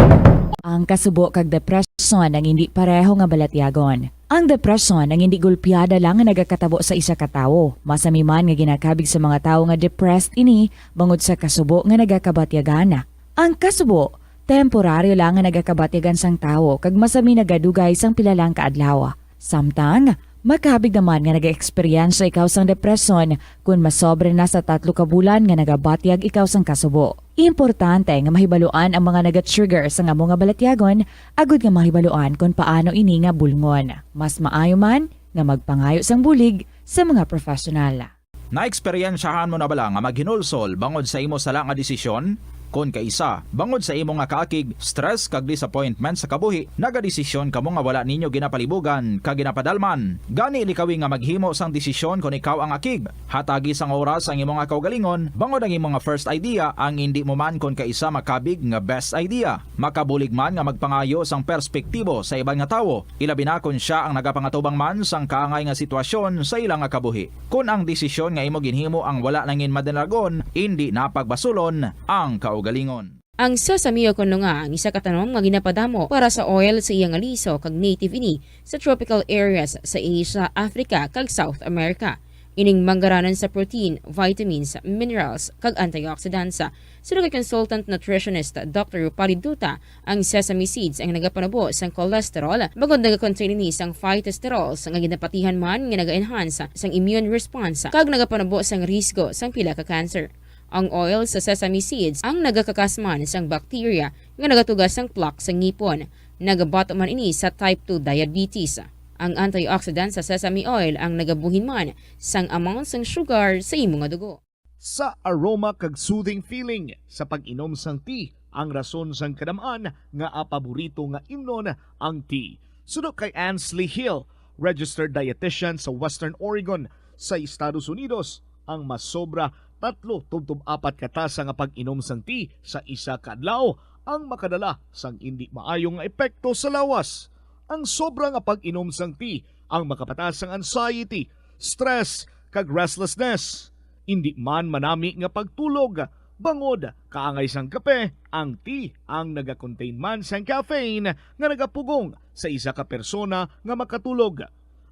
Ang kasubo kag depresyon ang hindi pareho nga balatyagon. Ang depresyon ang hindi gulpiada lang nga nagakatabo sa isa ka tawo. Masami man nga ginakabig sa mga tawo nga depressed ini bangod sa kasubo nga nagakabatyagan. Ang kasubo, temporaryo lang nga nagakabatyagan sang tawo kag masami nagadugay sang pila lang ka adlaw. Samtang, makabig naman nga nag-eksperyensya ikaw sang depresyon kon masobra na sa tatlo ka bulan nga nagabatyag ikaw sang kasubo. Importante nga mahibaluan ang mga naga-trigger sang amo nga balatyagon agud nga mahibaluan kon paano ini nga bulngon. Mas maayo man nga magpangayo sang bulig sa mga professional. Naeksperyensyahan mo na bala nga maghinulsol bangod sa imo sala nga desisyon? Kon kaisa, bangod sa imo nga kaakig, stress kag disappointment sa kabuhi, nagadesisyon kamo nga wala ninyo ginapalibugan kag ginapadalman. Gani likawi nga maghimo sang desisyon kon ikaw ang akig. Hatagi sang oras ang imo nga kaugalingon, bangod ang imo nga first idea ang indi mo man kon kaisa makabig nga best idea. Makabulig man nga magpangayo sang perspektibo sa iban nga tawo, ilabi na kon sia ang nagapangatubang man sang kaangay nga sitwasyon sa ila nga kabuhi. Kon ang desisyon nga imo ginhimo ang wala nangin madalagon, indi na pagbasulon ang kaugalingon. Ang sesame o kon nga ang isa ka tanom nga ginapadamo para sa oil sa iya nga liso kag native ini sa tropical areas sa Asia, Africa, kag South America. Ining manggaranan sa protein, vitamins, minerals, kag antioxidants. Suno kay consultant nutritionist Doctor Rupali Duta, ang sesame seeds ang nagapanubo sang cholesterol, bangod nagakontain ini sang phytosterols nga ginapatihan man nga naga-enhance sang immune response kag nagapanubo sang risgo sang pila ka cancer. Ang oil sa sesame seeds ang nagakakas man sang bacteria nga nagatuga sang plaque sa ngipon. Nagabato man ini sa type two diabetes. Ang antioxidant sa sesame oil ang nagabuhin man sang amount sang sugar sa imo nga dugo. Sa aroma kag soothing feeling sa pag-inom sang tea ang rason sang kadam-an nga paborito nga imnon ang tea. Suno kay Ansley Hill, registered dietitian sa Western Oregon sa Estados Unidos, ang masobra tatlo tubtob apat ka tasa nga pag-inom sang tea sa isa ka adlaw ang makadala sang indi maayo nga epekto sa lawas. Ang sobra nga pag-inom sang tea ang makapataas sang anxiety, stress, kag restlessness. Indi man manami nga pagtulog, bangod kaangay sang kape, ang tea ang nagakontain man sang caffeine nga nagapugong sa isa ka persona nga makatulog.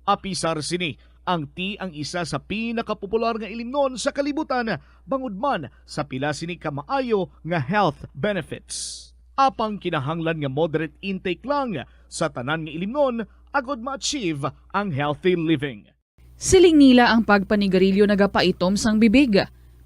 Apisar sini, ang tea ang isa sa pinakapopular nga ilimnon sa kalibutan, bangod man sa pila sini ka maayo nga health benefits. Apang kinahanglan nga moderate intake lang sa tanan nga ilimnon agud ma-achieve ang healthy living. Siling nila ang pagpanigarilyo nagapaitom sang bibig.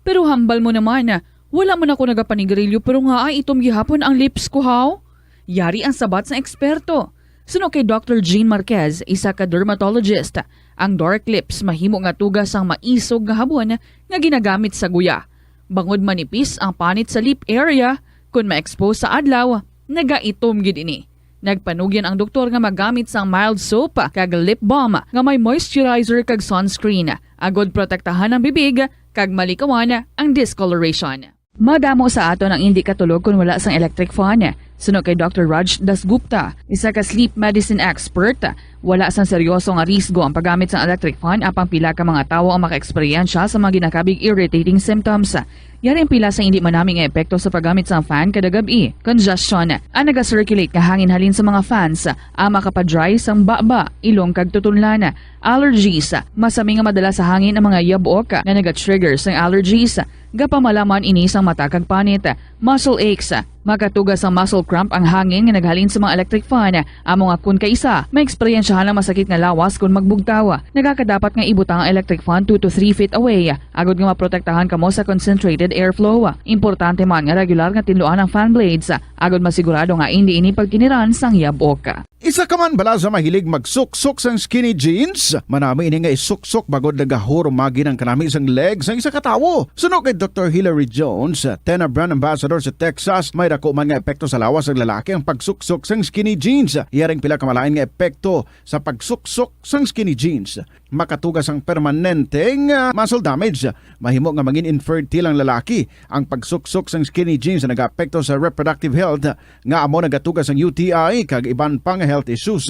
Pero hambal mo naman, wala man ako nagapanigarilyo pero ngaa itom gihapon ang lips ko, haw? Yari ang sabat sang eksperto. Suno kay Doctor Jean Marquez, isa ka dermatologist, ang dark lips mahimo nga tuga sang maisog nga habon nga ginagamit sa guya. Bangod manipis ang panit sa lip area, Kon ma-expose sa adlaw, nagaitom gid ini. Nagpanugyan ang doktor nga magamit sang mild soap kag lip balm nga may moisturizer kag sunscreen, agod protektahan ang bibig kag malikawan ang discoloration. Madamo sa aton ang indi katulog kon wala sang electric fan. Suno kay Doctor Raj Dasgupta, isa ka sleep medicine expert, wala sang seryoso nga risgo ang paggamit sang electric fan, apang pila ka mga tawo ang makaeksperyensya sa mga ginakabig irritating symptoms. Yari ang pila sa indi manami nga epekto sa paggamit sang fan kada gab-i. Congestion, ang naga-circulate nga hangin halin sa mga fans, ang makapadry sang baba, ilong kag tutunlan. Allergies, masami nga madala sa hangin ang mga yabok nga naga-trigger sang allergies. Gapamalaman ini sang mata kag panit. Muscle aches, makatuga sang muscle cramp ang hangin nga naghalin sa mga electric fan. Amo nga kon kaisa, maeksperiensyahan ang masakit nga lawas kon magbugtaw. Nagakadapat nga ibutang ang electric fan two to three feet away, agod nga maprotektahan kamo sa concentrated airflow. Importante man nga regular nga tinluan ang fan blades, agod masigurado nga indi ini pagkiniran sang yabok. Isa ka man bala sa mahilig magsuksok sang skinny jeans? Manami ini nga isuksok bangod nagahurumagi ang kanami sang leg sang isa ka tawo. Suno kay Doctor Hilary Jones, Tena Brand Ambassador sa Texas, may daku man nga epekto sa lawas sang lalaki ang pagsuksok sang skinny jeans. Yaring pila ka malain nga epekto sa pagsuksok sang skinny jeans. Makatuga sang permanenteng, ah, muscle damage. Mahimo nga mangin infertile ang lalaki. Ang pagsuksok sang skinny jeans nagaapekto sa reproductive health, nga amo nagatuga sang U T I kag iban pa nga health issues.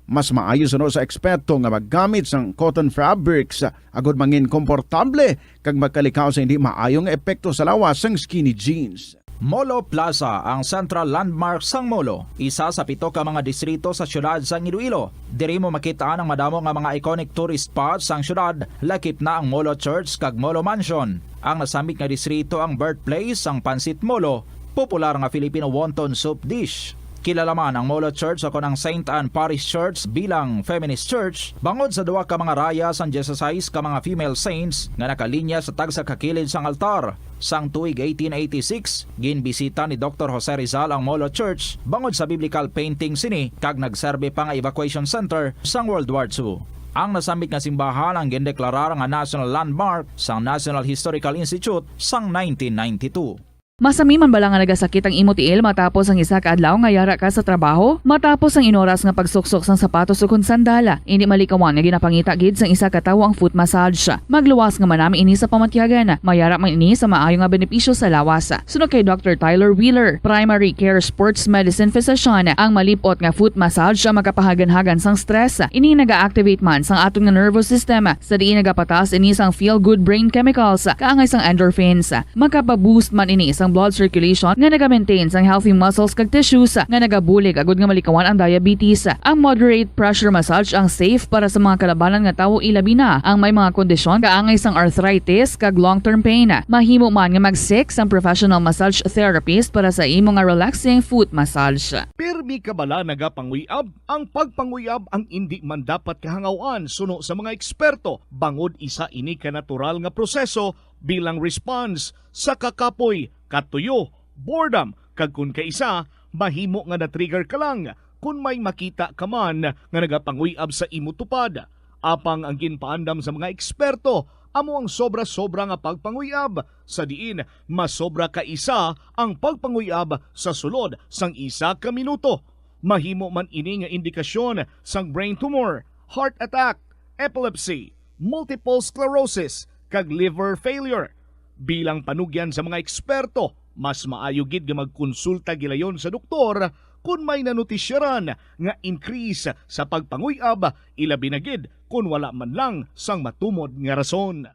Mas maayo suno sa eksperto nga maggamit sang cotton fabrics agod mangin komportable kag magkalikaw sa hindi maayo nga epekto sa lawas sang skinny jeans. Molo Plaza, ang central landmark sang Molo, isa sa pito ka mga distrito sa siyudad sang Iloilo. Diri mo makit-an ang madamo nga mga iconic tourist spots sang siyudad, lakip na ang Molo Church kag Molo Mansion. Ang nasambit nga distrito ang birthplace sang Pansit Molo, popular nga Filipino wonton soup dish. Kilala man ang Molo Church ukon ang Saint Anne Parish Church bilang feminist church bangod sa duha ka mga raya sang dieciséis ka mga female saints nga nakalinya sa tagsa ka kilid sang altar. Sang tuig eighteen eighty-six, ginbisita ni Doctor Jose Rizal ang Molo Church bangod sa biblical painting sini kag nagserbi pa nga evacuation center sang World War Two. Ang nasambit nga simbahan ang gindeklarar nga national landmark sang National Historical Institute sang nineteen ninety-two. Masami man bala nga nagasakit ang imo tiil matapos ang isa ka adlaw nga yara ka sa trabaho? Matapos ang inoras nga pagsuksok sang sapatos ukon sandal, indi malikawan nga ginapangita gid sang isa ka tawo ang foot massage. Magluwas nga manami ini sa pamatyagan. Mayara man ini sa maayo nga benepisyo sa lawas. Suno kay Doctor Tyler Wheeler, primary care sports medicine physician, ang malip-ot nga foot massage ang makapahaganhagan sang stress. Ini naga-activate man sang aton nga nervous system, sa diin nagapataas ini sang feel-good brain chemicals, kaangay sang endorphins. Makapa-boost man ini sang blood circulation nga naga-maintain sang healthy muscles kag tissues nga nagabulig agud nga malikawan ang diabetes. Ang moderate pressure massage ang safe para sa mga kalabanan nga tawo, ilabi na ang may mga kondisyon kaangay sang arthritis kag long-term pain. Mahimo man nga mag-seek sang professional massage therapist para sa imo nga relaxing foot massage. Pirmi ka bala nagapanguyab? Ang pagpanguyab ang indi man dapat kahangaw-an suno sa mga eksperto, bangod isa ini ka natural nga proseso bilang response sa kakapoy, katuyo, boredom, kag kon kaisa, mahimo nga na-trigger ka lang kon may makita ka man nga nagapanguyab sa imo tupad. Apang ang ginpaandam sa mga eksperto amo ang sobra-sobra nga pagpanguyab, sa diin masobra ka isa ang pagpanguyab sa sulod sang isa ka minuto. Mahimo man ini nga indikasyon sang brain tumor, heart attack, epilepsy, multiple sclerosis, kag liver failure. Bilang panugyan sa mga eksperto, mas maayo gid nga magkonsulta gilayon sa doktor kon may nanotisyaran nga increase sa pagpanguyab, ilabi na gid kon wala man lang sang matumod nga rason.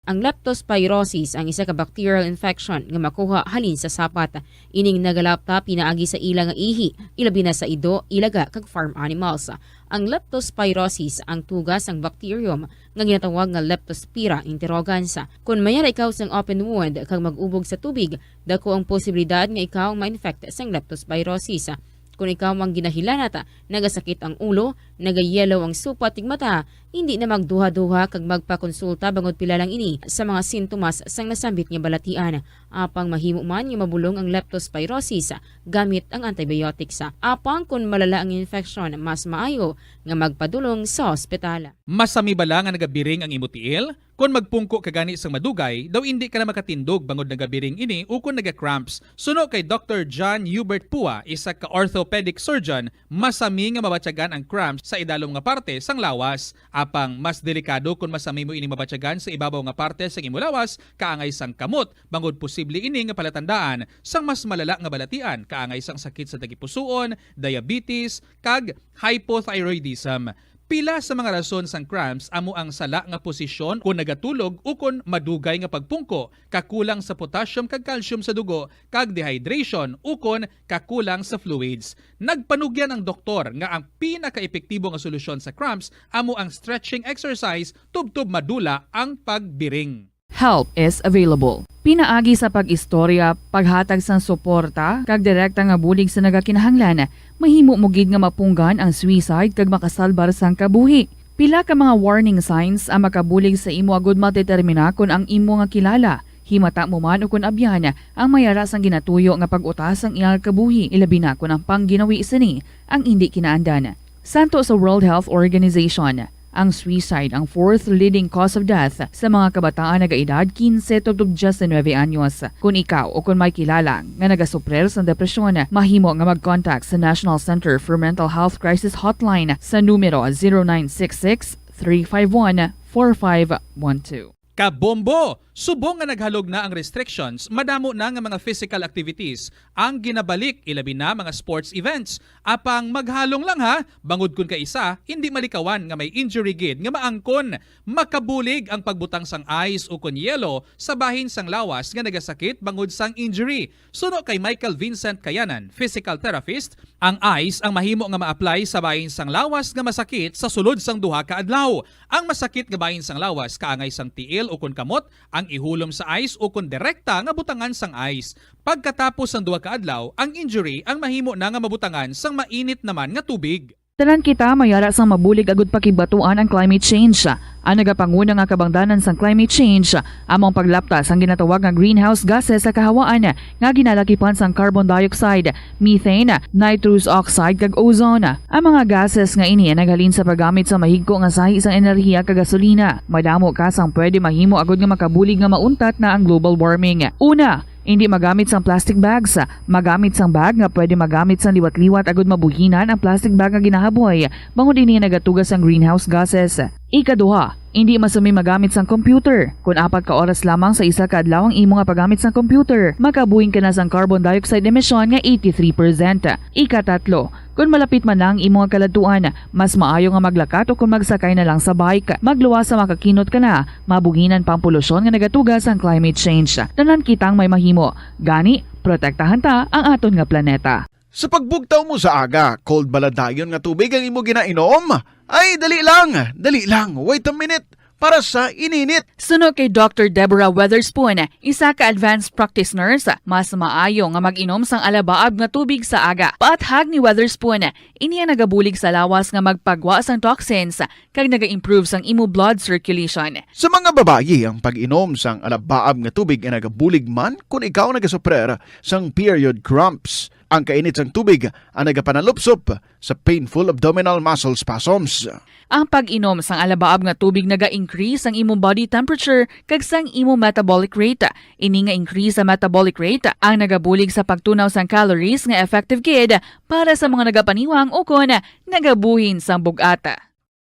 Ang leptospirosis ang isa ka bacterial infection nga makuha halin sa sapat. Ining nagalapta pinaagi sa ila nga ihi, ilabi na sa ido, ilaga, kag farm animals. Ang leptospirosis ang tuga sang bacterium nga ginatawag nga Leptospira interrogans. Kon mayara ikaw sang open wound kag mag-ubog sa tubig, dako ang posibilidad nga ikaw ma-infect sang leptospirosis. Kon ikaw ang ginahilanat, nagasakit ang ulo, nagayelo ang supa tigmata, hindi na magduha-duha kag magpakonsulta bangod pila lang ini sa mga sintomas sang nasambit nga balatian. Apang mahimo man nga mabulong ang leptospirosis gamit ang antibiotics. Apang kon malala ang infeksyon, mas maayo nga magpadulong sa ospital. Masami bala nga nagabiring ang imo tiil? Kon magpungko ka gani sang madugay, daw indi ka na makatindog bangod nagabiring ini ukon naga-cramps. Suno kay Doktor John Hubert Pua, isa ka orthopedic surgeon, masami nga mabatyagan ang cramps sa idalom nga parte sang lawas. Apang mas delikado kon masami mo ini mabatyagan sa ibabaw nga parte sang imo lawas, kaangay sang kamot, bangod posible ini nga palatandaan sang mas malala nga balatian, kaangay sang sakit sa tagipusoon, diabetes, kag hypothyroidism. Pila sa mga rason sang cramps amo ang sala nga posisyon kon nagatulog ukon madugay nga pagpungko, kakulang sa potassium kag calcium sa dugo, kag dehydration ukon kakulang sa fluids. Nagpanugyan ang doktor nga ang pinakaepektibo nga solusyon sa cramps amo ang stretching exercise tubtob madula ang pagbiring. Help is available. Pinaagi sa pag-istorya, paghatag sang suporta, kag direkta nga bulig sa nagakinahanglan, mahimo mo gid nga mapunggan ang suicide kag makasalbar sang kabuhi. Pila ka mga warning signs ang makabulig sa imo agud madetermina kon ang imo nga kilala, himata mo man ukon abyan, ang may ara sang ginatuyo nga pag-utas sang iyang kabuhi, ilabi na kon ang pangginawi sini ang indi kinaandan. Santo sa World Health Organization, ang suicide ang fourth leading cause of death sa mga kabataan nagaedad quince tubtob diecinueve anyos. Kon ikaw o kon may kilala nga nagasuprir sang depresyon, mahimo nga mag-contact sa National Center for Mental Health Crisis Hotline sa numero zero nine six six, three five one, four five one two. Kabombo! Subong nga naghalog na ang restrictions, madamo na nga mga physical activities ang ginabalik, ilabi na mga sports events. Apang maghalong lang ha, bangod kon kaisa, hindi malikawan nga may injury gid nga maangkon. Makabulig ang pagbutang sang ice ukon yelo sa bahin sang lawas nga nagasakit bangod sang injury. Suno kay Michael Vincent Kayanan, physical therapist, ang ice ang mahimo nga ma-apply sa bahin sang lawas nga masakit sa sulod sang duha ka adlaw. Ang masakit nga bahin sang lawas kaangay sang tiil ukon kamot ang ihulom sa ice ukon direkta nga butangan sang ice. Pagkatapos sang duha ka adlaw, ang injury ang mahimo na nga mabutangan sang mainit naman nga tubig. Tanan kita may ara sang mabulig agud pakigbatuan ang climate change. Ang nagapanguna nga kabangdanan sang climate change amo ang paglapta sang ginatawag nga greenhouse gases sa kahawaan nga ginalakipan sang carbon dioxide, methane, nitrous oxide, kag ozone. Ang mga gases nga ini naghalin sa paggamit sa mahigko nga sahi sang enerhiya kag gasolina. Madamo ka sang pwede mahimo agud nga makabulig nga mauntat na ang global warming. Una, hindi magamit sang plastic bags. Magamit sang bag nga pwede magamit sang liwat-liwat agud mabuhinan ang plastic bag nga ginahaboy, bangod ini nagatuga sang greenhouse gases. Ikaduha, hindi masami magamit sang computer. Kon apat ka oras lamang sa isa ka adlaw ang imo nga paggamit sang computer, makabuhin ka na sang carbon dioxide emission nga eighty-three percent. Ikatatlo, kon malapit man na ang imo nga kaladtuan, mas maayo nga maglakat o kon magsakay na lang sa bike. Magluwas sa makakinot ka na, mabuhinan pa ang polusyon nga nagatuga sang climate change. Tanan kitang may mahimo. Gani, protektahan ta ang aton nga planeta. Sa pagbugtaw mo sa aga, cold bala dayon nga tubig ang imo ginainom? Ay, dali lang, dali lang, wait a minute, para sa ininit. Suno kay Doktor Deborah Weatherspoon, isa ka advanced practice nurse, mas maayo nga mag-inom sang alabaab nga tubig sa aga. Paathag ni Weatherspoon, ini ang nagabulig sa lawas nga magpagwa sang toxins kag naga-improve sang imo blood circulation. Sa mga babayi, ang pag-inom sang alabaab nga tubig ay nagabulig man kon ikaw nagasuprer sang period cramps. Ang kainit sang tubig ang nagapanalupsop sa painful abdominal muscle spasms. Ang pag-inom sang alabaab nga tubig naga-increase sang imong body temperature kag sang imong metabolic rate. Ini nga increase sa metabolic rate ang nagabulig sa pagtunaw sang calories nga effective gid para sa mga nagapaniwang ukon nagabuhin sang bug-at.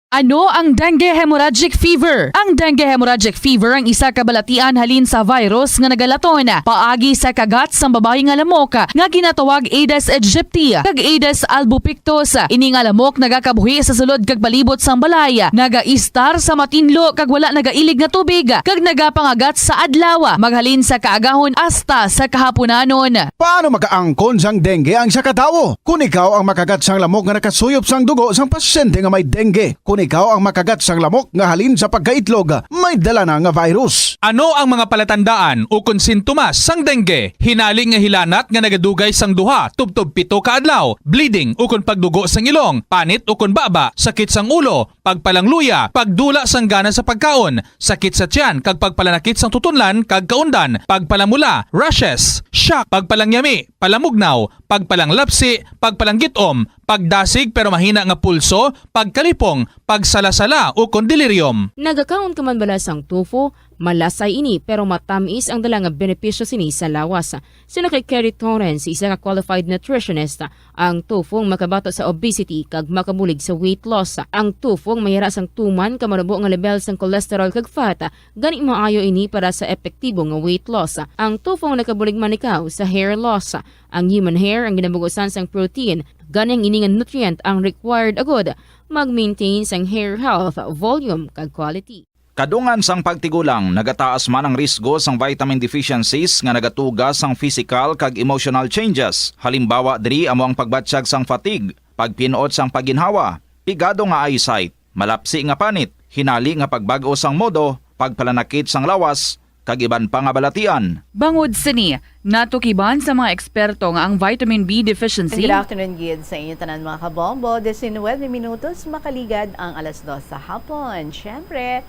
Ano ang dengue hemorrhagic fever? Ang dengue hemorrhagic fever ang isa ka balatian halin sa virus nga nagalaton paagi sa kagat sang babayi nga lamok nga ginatawag Aedes aegypti kag Aedes albopictus. Ini nga lamok nagakabuhi sa sulod kag palibot sang balay, nagaistar sa matinlo kag wala nagailig nga tubig, kag nagapangagat sa adlaw, maghalin sa kaagahon hasta sa kahaponanon. Paano makaangkon sang dengue ang isa ka tawo? Kon ikaw ang makagat sang lamok nga nakasuyop sang dugo sang pasyente nga may dengue, Ikaw ang makagat sang lamok nga halin sa pagkaitlog, may dala na nga virus. Ano ang mga palatandaan ukon sintomas sang dengue? Hinali nga hilanat nga nagadugay sang duha tubtob pito ka adlaw, bleeding ukon pagdugo sang ilong, panit ukon baba, sakit sang ulo, pagpalangluya, pagdula sang gana sa pagkaon, sakit sa tiyan kag pagpalanakit sang tutunlan kag kaundan, pagpalamula, rashes, shock, pagpalangyami, palamugnaw, pagpalanglapsi, pagpalanggit-om, pagdasig pero mahina nga pulso, pagkalipong, pagsalasala ukon delirium. Nagakaon ka man bala sang tofu? Malasay ini, pero matamis ang dala nga benepisyo sini sa lawas. Suno kay Kerry Torrens, isa ka qualified nutritionist, ang tofu ang makabato sa obesity kag makabulig sa weight loss. Ang tofu ang mayara sang tuman ka manubo nga level sang cholesterol kag fat, gani maayo ini para sa epektibo nga weight loss. Ang tofu ang nakabulig man ikaw sa hair loss. Ang human hair ang ginabugusan sang protein, gani ang ini nga nutrient ang required agud mag-maintain sang hair health, volume, kag quality. Kadungan sang pagtigulang, nagataas man ang risgo sang vitamin deficiencies nga nagatuga sang physical kag emotional changes. Halimbawa diri amo ang pagbatyag sang fatigue, pagpin-ot sang pagginhawa, pigado nga eyesight, malapsi nga panit, hinali nga pagbag-o sang modo, pagpalanakit sang lawas, kag iban pa nga balatian. Bangod sini, natukiban sa mga eksperto nga ang vitamin B deficiency. And good afternoon gid sa inyo tanan, mga kabombo. Diecinuebe minutos makaligad ang alas dos sa hapon. Siyempre,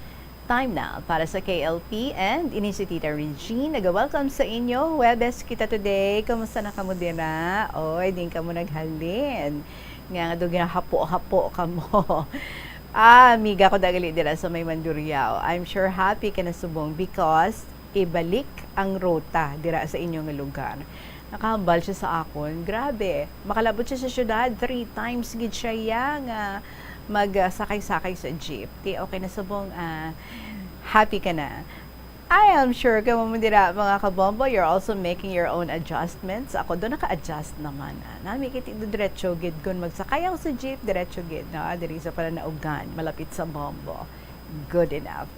time na para sa K L P and ini si Tita Regine. Naga-welcome sa inyo. Huwebes kita today. Kumusta na kamo dira? Oy, din kamo naghalin. Nga, nga daw ginahapo-hapo kamo. Ah, amiga ko dagali dira sa may Mandurriao. I'm sure happy ka na subong because ibalik ang ruta dira sa inyo nga lugar. Nakahambal siya sa akon. Grabe, makalabot siya sa syudad, three times gid siya ya nga magsakay-sakay sa jeep. Ti, okay na subong, ah, happy ka na. I am sure kamo man dira, mga kabombo, you're also making your own adjustments. Ako, do naka-adjust naman, ah. Nami kiti diretso gid kun magsakay ako sa jeep, diretso gid, no? Diri sa Palanaugan, malapit sa Bombo. Good enough.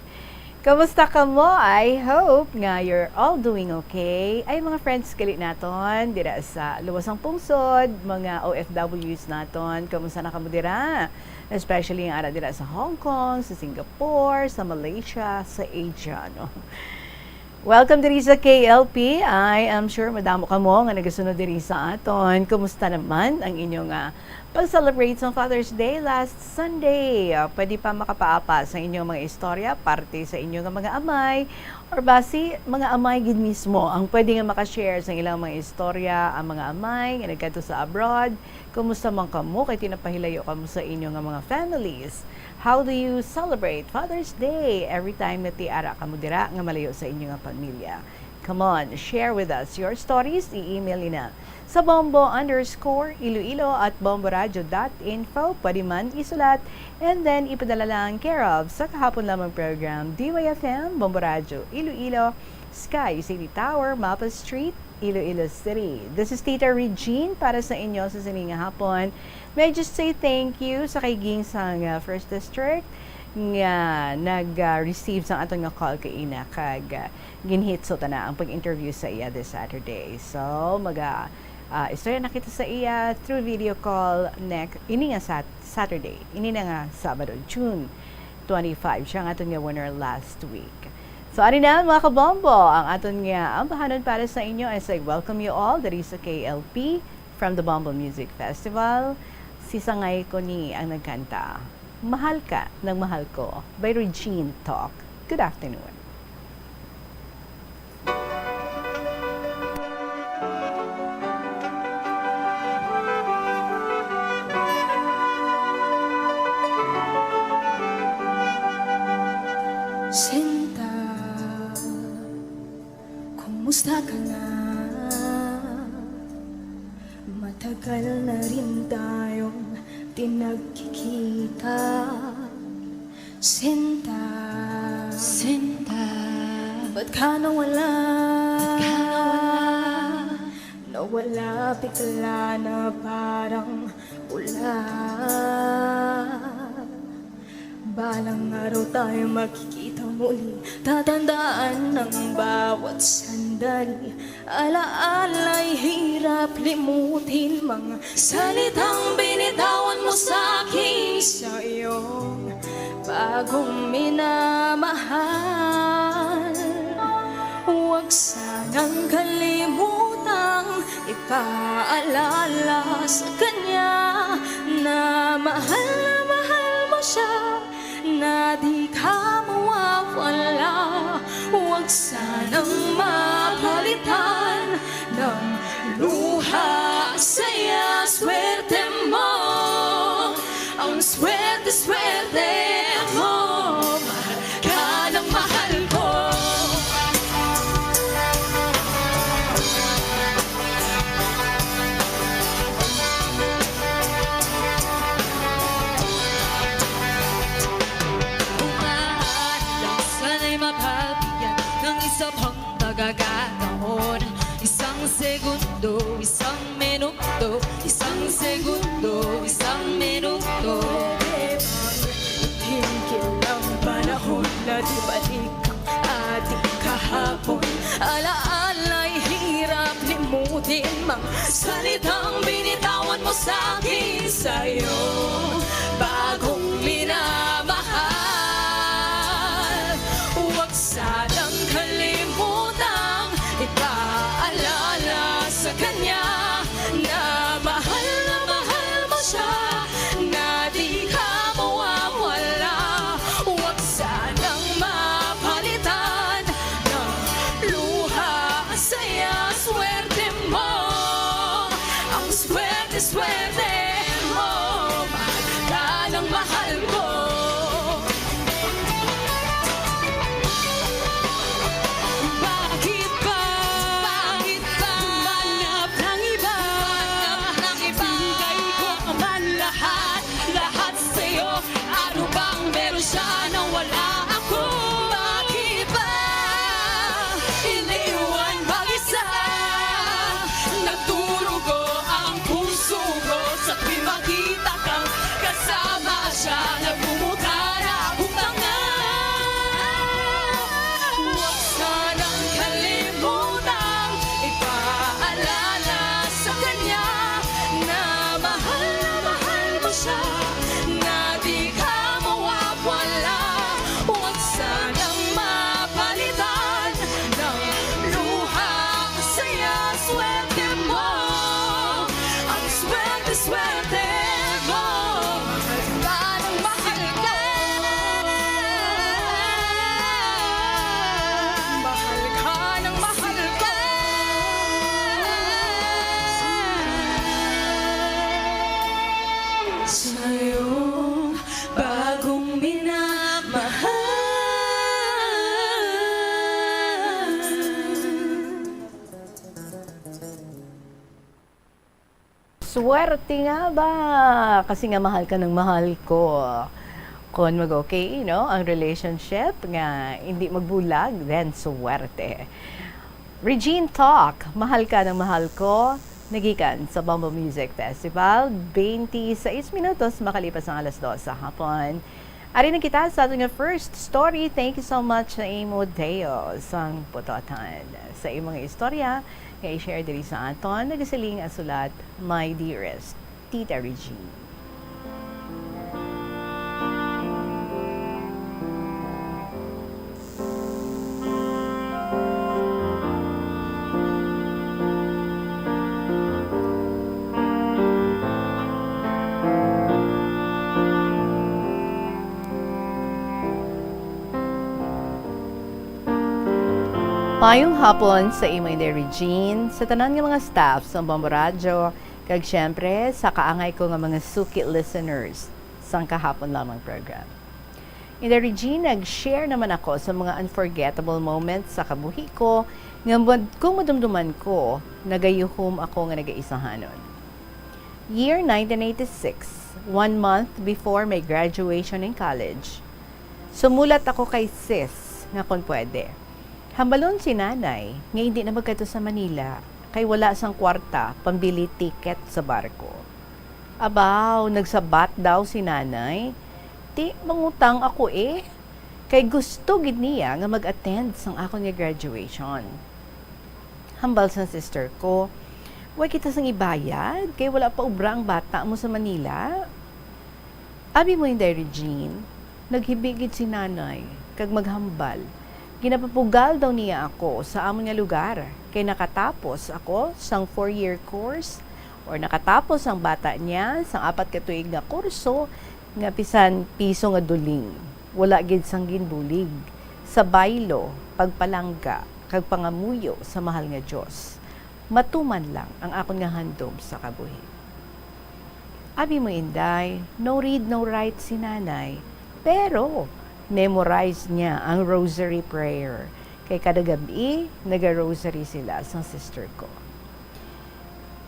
Kamusta kamo? I hope nga you're all doing okay. Ay, mga friends gali naton dira sa luwas sang pungsod, mga O F Ws naton, kamusta na kamo dira? Especially ang ara dira sa Hong Kong, sa Singapore, sa Malaysia, sa Asia, no? Welcome diri sa K L P. I am sure madamo kamo nga nagasunod diri sa aton. Kumusta naman ang inyo nga pag-celebrate sa Father's Day last Sunday? Ah, pwede pa makapaapa sa inyong mga istorya, parte sa inyo nga mga amay, or basi mga amay gid mismo ang pwede nga makashare sa ilang mga istorya, ang mga amay nga nagkadto sa abroad. Kumusta man kamo kay tinapahilayo kamo sa inyo nga mga families? How do you celebrate Father's Day every time nga ti ara kamo dira nga malayo sa inyo nga pamilya? Come on, share with us your stories. I-email ina sa bombo underscore iloilo at bomboradio dot info. Pwede man isulat and then ipadala lang care of sa kahapon lamang program, D Y F M, Bombo Radio, Iloilo, Sky City Tower, Mapa Street, Iloilo City. This is Tita Regine para sa inyo sa sining nga hapon. May I just say thank you sa kay Ging sang, uh, First District nga nag, uh, receive sang aton nga call kaina kag, uh, ginhitso ta na ang pag-interview sa iya this Saturday. So, maga, uh, istorya na kita sa iya through video call next, ini nga sat-, Saturday, ini na nga Sabado, June twenty-five. Siya ang aton nga winner last week. So, ari na, mga kabombo, ang aton nga ambahanon para sa inyo. As I welcome you all diri sa K L P from the Bombo Music Festival. Si Sangay Ko Ni ang nagkanta. Mahal Ka ng Mahal Ko by Regine Talk. Good afternoon. Sinta, kumusta ka na? Matagal na rin tayong di nagkikita. Sinta, Sinta, ba't ka nawala? Ba't ka nawala? Nawala bigla na parang pula. Balang araw tayo magkikita muli. Tatandaan ang bawat sandali. Alaala'y hirap limutin. Mga salitang binitawan mo sa akin sa iyong Bagong minamahal, huwag sanang kalimutang ipaalala sa kanya na mahal na mahal mo siya, na di ka mawawala. Huwag sanang mapalitan ng luha, saya, swerte mo. Ang swerte, swerte mo, mahal ka ng mahal ko. Kung maaari lang, sana'y mapabigyan ng isa pang pagkakataon. Isang segundo, isang minuto, isang segundo, isang minuto. Tingin ang panahon na di balik ang ating kahapon. Alaala'y hirap limutin, mga salitang binitawan mo sa akin, sa'yo bagong minamahal. Huwag sanang kalimutang ipaalala sa kanya na mahal na mahal mo siya, na di ka mawawala. Huwag sanang mapalitan ng luha, saya, swerte mo. Ang swerte, swerte mo, mahal ka ng mahal ko. Bakit ba? Bakit ba? Humanap ng iba. Humanap ng iba. Ibigay ko man lahat, lahat sa'yo. Ano bang meron siya na wala ako? Bakit ba iniwan mag-isa? Nagdurugo ang puso ko sa tuwing makita kang kasama siya. Nagmumukha na akong tanga. Huwag sanang kalimutang ipaalala sa kanya na mahal na mahal mo siya, na di ka mawawala. Huwag sanang mapalitan ng luha, saya, swerte mo. Ang swerte, swerte mo. Mahal ka ng mahal ko. Mahal ka ng mahal ko. Sa'yo bagong minamahal. Swerte nga ba? Kasi nga mahal ka ng mahal ko. Kon mag-okay, no, ang relationship nga hindi magbulag, then swerte. Regine Talk, Mahal Ka ng Mahal Ko, nagikan sa Bombo Music Festival, twenty-six minutos makalipas ang alas dos sa hapon. Ari na kita sa aton nga first story. Thank you so much sa imo, Deo, sang Putotan. Sa imong istorya nga i-share diri sa aton, nagasiling ang sulat, My Dearest Tita Regine. Mayong hapon sa imo, Inday Regine, sa tanan nga mga staff sa Bombo Radyo, kag siyempre sa kaangay ko nga mga suki listeners sang kahapon lamang program. Inday Regine, nag-share naman ako sa mga unforgettable moments sa kabuhi ko nga mad-, kung madumduman ko, nagayuhom ako nga nagaisahanon. Year nineteen eighty-six, one month before my graduation in college, sumulat ako kay sis nga kon pwede, hambalon si nanay nga indi na magkadto sa Manila kay wala sang kwarta pambili ticket sa barko. Abaw, nagsabat daw si nanay, "Ti, mangutang ako eh." Kay gusto gid niya nga mag-attend sang akon nga graduation. Hambal sang sister ko, "Way kita sang ibayad, kay wala pa obra ang bata mo sa Manila." Abi mo, Inday Regine, Naghibi gid si Nanay kag maghambal. Ginapapugal daw niya ako sa amon nga lugar, kay nakatapos ako sang four-year course, or nakatapos ang bata niya sang apat ka tuig nga kurso, nga bisan piso nga duling, wala gid sang ginbulig sa baylo, pagpalangga, kag pangamuyo sa mahal nga Dios. Matuman lang ang akon nga handom sa kabuhi. Abi mo, Inday, no read, no write si Nanay, pero memorize niya ang rosary prayer, kay kada gab-i naga-rosary sila sang sister ko.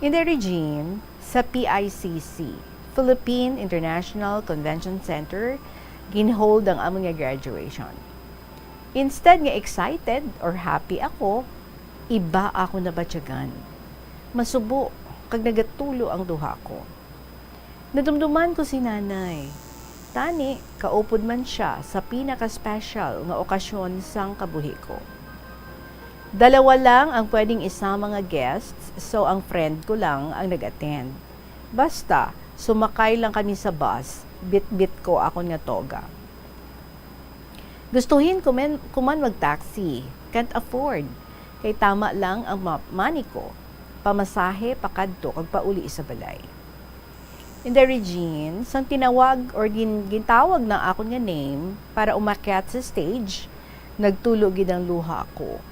Inday Regine, sa P I C C, Philippine International Convention Center, ginhold ang amon nga graduation. Instead nga excited or happy ako, iba ako nabatyagan. Masubo kag nagatulo ang duha ko. Nadumduman ko si Nanay. Tani, kaupod man sia sa pinaka-special nga okasyon sang kabuhi ko. Dalawa lang ang pwedeng isama nga guests, so ang friend ko lang ang nag-attend. Basta, sumakay lang kami sa bus, bitbit ko akon nga toga. Gustuhin ko man, ko man mag-taxi, can't afford. Kay tama lang ang ma-, money ko, pamasahe pakadto kag pauli sa balay. Inday Regine, sang tinawag or gin-, gintawag na akon nga name para umakyat sa stage, nagtulo gid ang luha ko.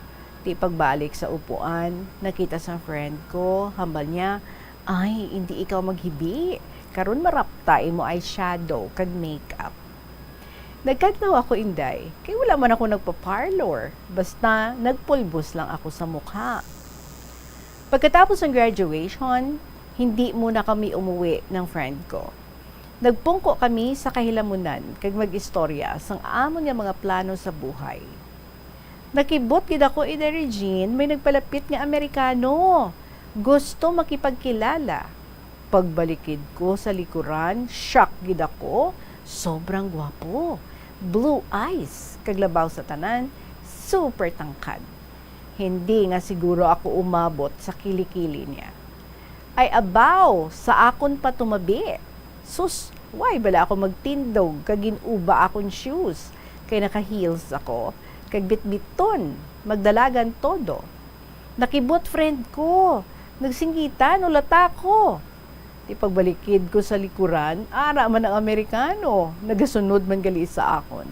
Ti pagbalik sa upuan, nakita sang friend ko, hambal niya, "Ay, indi ikaw maghibi. Karon marapta imo eyeshadow kag makeup." Nagkadlaw ako, Inday, kay wala man ako nagpa-parlor. Basta, nagpulbos lang ako sa mukha. Pagkatapos ng graduation, hindi muna kami umuwi ng friend ko. Nagpungko kami sa kahilamunan kag mag-istorya sang amon nga mga plano sa buhay. Nakibot gid ako, Inday Regine, may nagpalapit nga Amerikano. Gusto makipagkilala. Pagbalikid ko sa likuran, shock gid ako. Sobrang gwapo. Blue eyes, kag labaw sa tanan, super tangkad. Hindi nga siguro ako umabot sa kilikili niya. Ay abaw, sa akon pa tumabi. Sus, why bala ako magtindog kag gin-uba akon shoes, kay naka-heels ako, kag bitbiton, magdalagan todo. Nakibot friend ko, nagsinggitan, ulata ko. Ti pagbalikid ko sa likuran, ara man ang Amerikano, nagasunod man gali sa akon.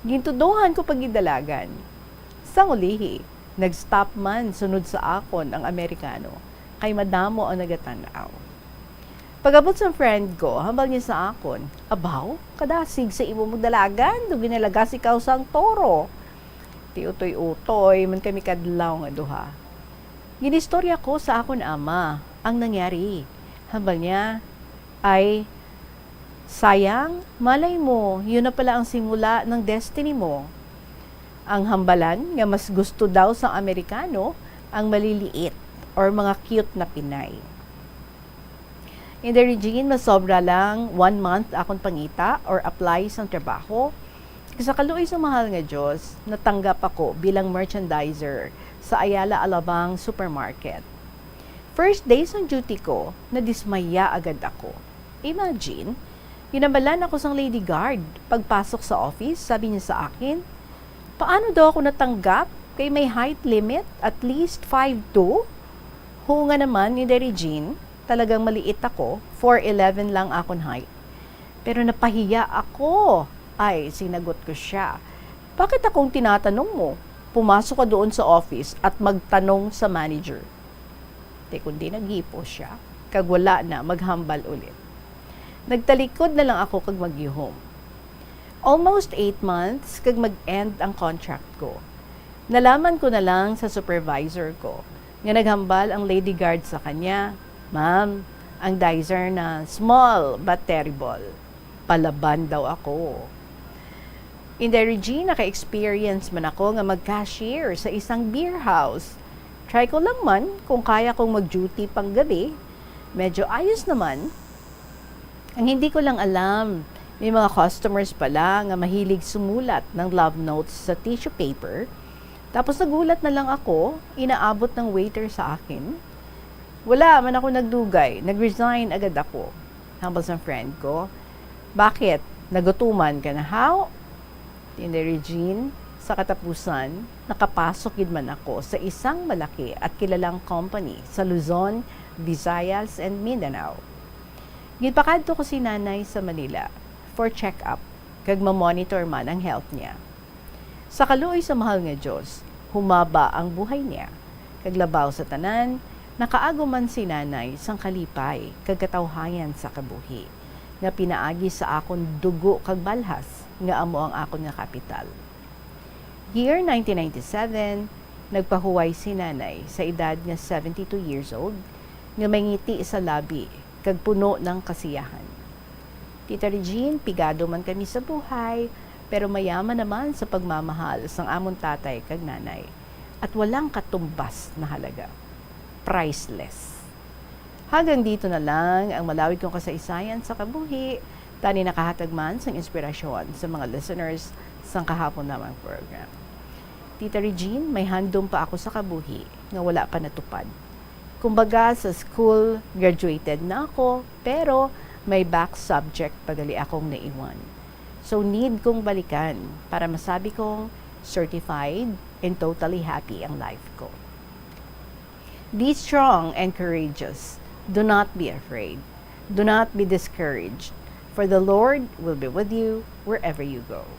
Gintudohan ko pagidalagan. Sang ulihi, nag-stop man sunod sa akon ang Amerikano, kay madamo ang nagatan-aw. Pag-abot sang friend ko, hambal niya sa akon, "Abaw, kadasig sa imo magdalagan, daw ginalagas ikaw sang toro." Ti utoy-utoy man kami kadlaw nga duha. Ginistorya ko sa akon ama ang nangyari. Hambal niya, "Ay, sayang, malay mo, yun na pala ang simula ng destiny mo." Ang hambalan nga mas gusto daw sa Amerikano ang maliliit or mga cute na Pinay. Inday Regine, masobra lang one month akon pangita or apply sang trabaho. Sa kaluoy sa mahal nga Dios, natanggap ako bilang merchandiser sa Ayala Alabang Supermarket. First day sang duty ko, nadismaya agad ako. Imagine, ginhambalan ako sang lady guard. Pagpasok sa office, sabi niya sa akin, "Paano daw ako natanggap? Kay may height limit, at least five two." Huwag nga naman, Inday Regine, talagang maliit ako, four eleven lang akon height. Pero napahiya ako. Ay, sinagot ko siya, "Bakit akong tinatanong mo? Pumasok ka doon sa office at magtanong sa manager." Ti kundi naghipo siya, kag wala na maghambal ulit. Nagtalikod na lang ako kag magyuhom. Almost eight months kag mag-end ang contract ko. Nalaman ko na lang sa supervisor ko nga naghambal ang lady guard sa kanya, "Ma'am, ang dizer na small but terrible." Palaban daw ako. Inday Regine, naka-experience man ako nga mag-cashier sa isang beer house. Try ko lang man kung kaya kong mag-duty panggabi. Medyo ayos naman. Ang hindi ko lang alam, may mga customers pala nga mahilig sumulat ng love notes sa tissue paper. Tapos naghulat na lang ako, inaabot ng waiter sa akin. Wala man ako nagdugay, nag-resign agad ako. Hambal sang friend ko, "Bakit? Nagutuman ka na, haw? Tinday Regine, sa katapusan, nakapasok gid man ako sa isang malaki at kilalang company sa Luzon, Visayas, and Mindanao. Ginpakadto ko si Nanay sa Manila for check-up, kag ma-monitor man ang health niya. Sa kaluoy sa mahal nga Dios, humaba ang buhay niya, kag labaw sa tanan, nakaagom man si Nanay sang kalipay kag katawhayan sa kabuhi, nga pinaagi sa akon dugo kag balhas, nga amo ang akon nga kapital. Year nineteen ninety-seven, nagpahuway si Nanay sa edad nga seventy-two years old, nga may ngiti sa labi kag puno ng kasiyahan. Tita Regine, pigado man kami sa buhay, pero mayaman naman sa pagmamahal sang amon tatay kag nanay, at walang katumbas na halaga. Priceless. Hanggang dito na lang ang malawig kong kasaysayan sa kabuhi, tani nakahatag man sang inspirasyon sa mga listeners sang kahapon namang program. Tita Regine, may handom pa ako sa kabuhi nga wala pa natupad. Kumbaga, sa school, graduated na ako, pero may back subject pa gali akong naiwan. So, need kong balikan para masabi kong certified and totally happy ang life ko. Be strong and courageous. Do not be afraid. Do not be discouraged, for the Lord will be with you wherever you go.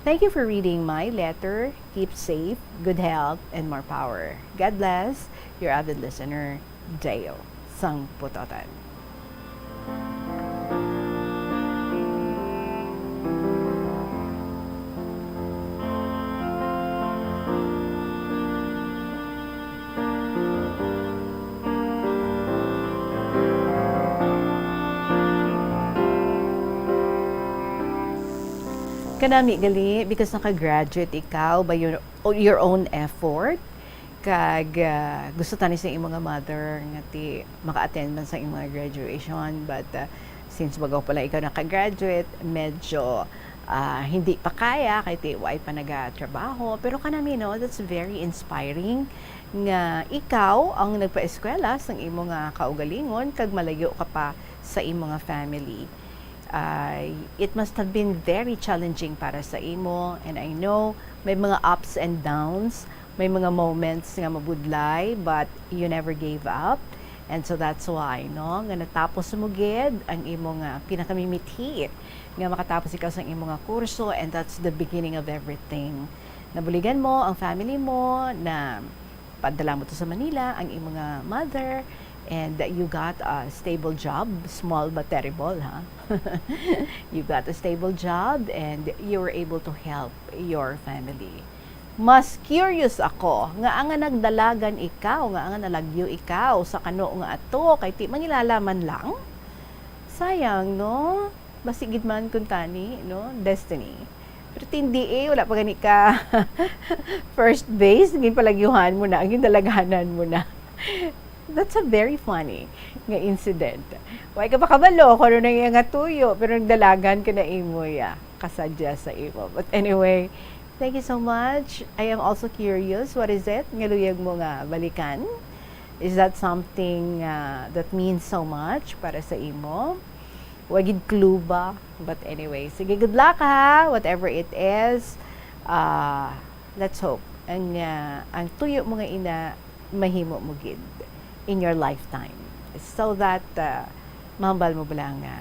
Thank you for reading my letter. Keep safe, good health, and more power. God bless. Your avid listener, Deo sang Putotan. Kanami gali, because naka-graduate ikaw by your, your own effort, kag, ah, gusto tani sa imo nga mother nga ti maka-attend man sa imo nga graduation, but, ah, since bago pa lang ikaw naka-graduate, medyo, ah, hindi pa kaya kay ti way pa nagatrabaho. Pero kanami, no, that's very inspiring nga ikaw ang nagpaeskwela sang imo nga kaugalingon kag malayo ka pa sa imo nga family. Ah, it must have been very challenging para sa imo, and I know may mga ups and downs, may mga moments nga mabudlay, but you never gave up. And so that's why, no, nga natapos mo gid ang imo nga pinakamimithi nga makatapos ikaw sa imo nga kurso, and that's the beginning of everything. Nabuligan mo ang family mo, na padala mo to sa Manila ang imo nga mother, and you got a stable job, small but terrible, ha? You got a stable job and you were able to help your family. Mas curious ako nga ang nga nagdalagan ikaw, nga ang nga nalagyo ikaw sa kano nga ato, kay ti mangilala man lang. Sayang, no? Basi gid man kuntani, no? Destiny. Pero tindi eh, wala pa gani ka first base, ginpalagyuhan mo na, gindalaganan mo na. That's a very funny nga incident. Wa ka pa kabalo kung ano na iya nga tuyo, pero nagdalagan ka na imo ya. Kasadya sa imo. But anyway, thank you so much. I am also curious, what is it nga luyag mo nga balikan? Is that something, ah, that means so much para sa imo? Wa gid clue ba? But anyway, sige, good luck ha, whatever it is. Ah, let's hope ang, ah, ang tuyo mo nga ina mahimo mo gid in your lifetime, so that, ah, mahambal mo bala nga,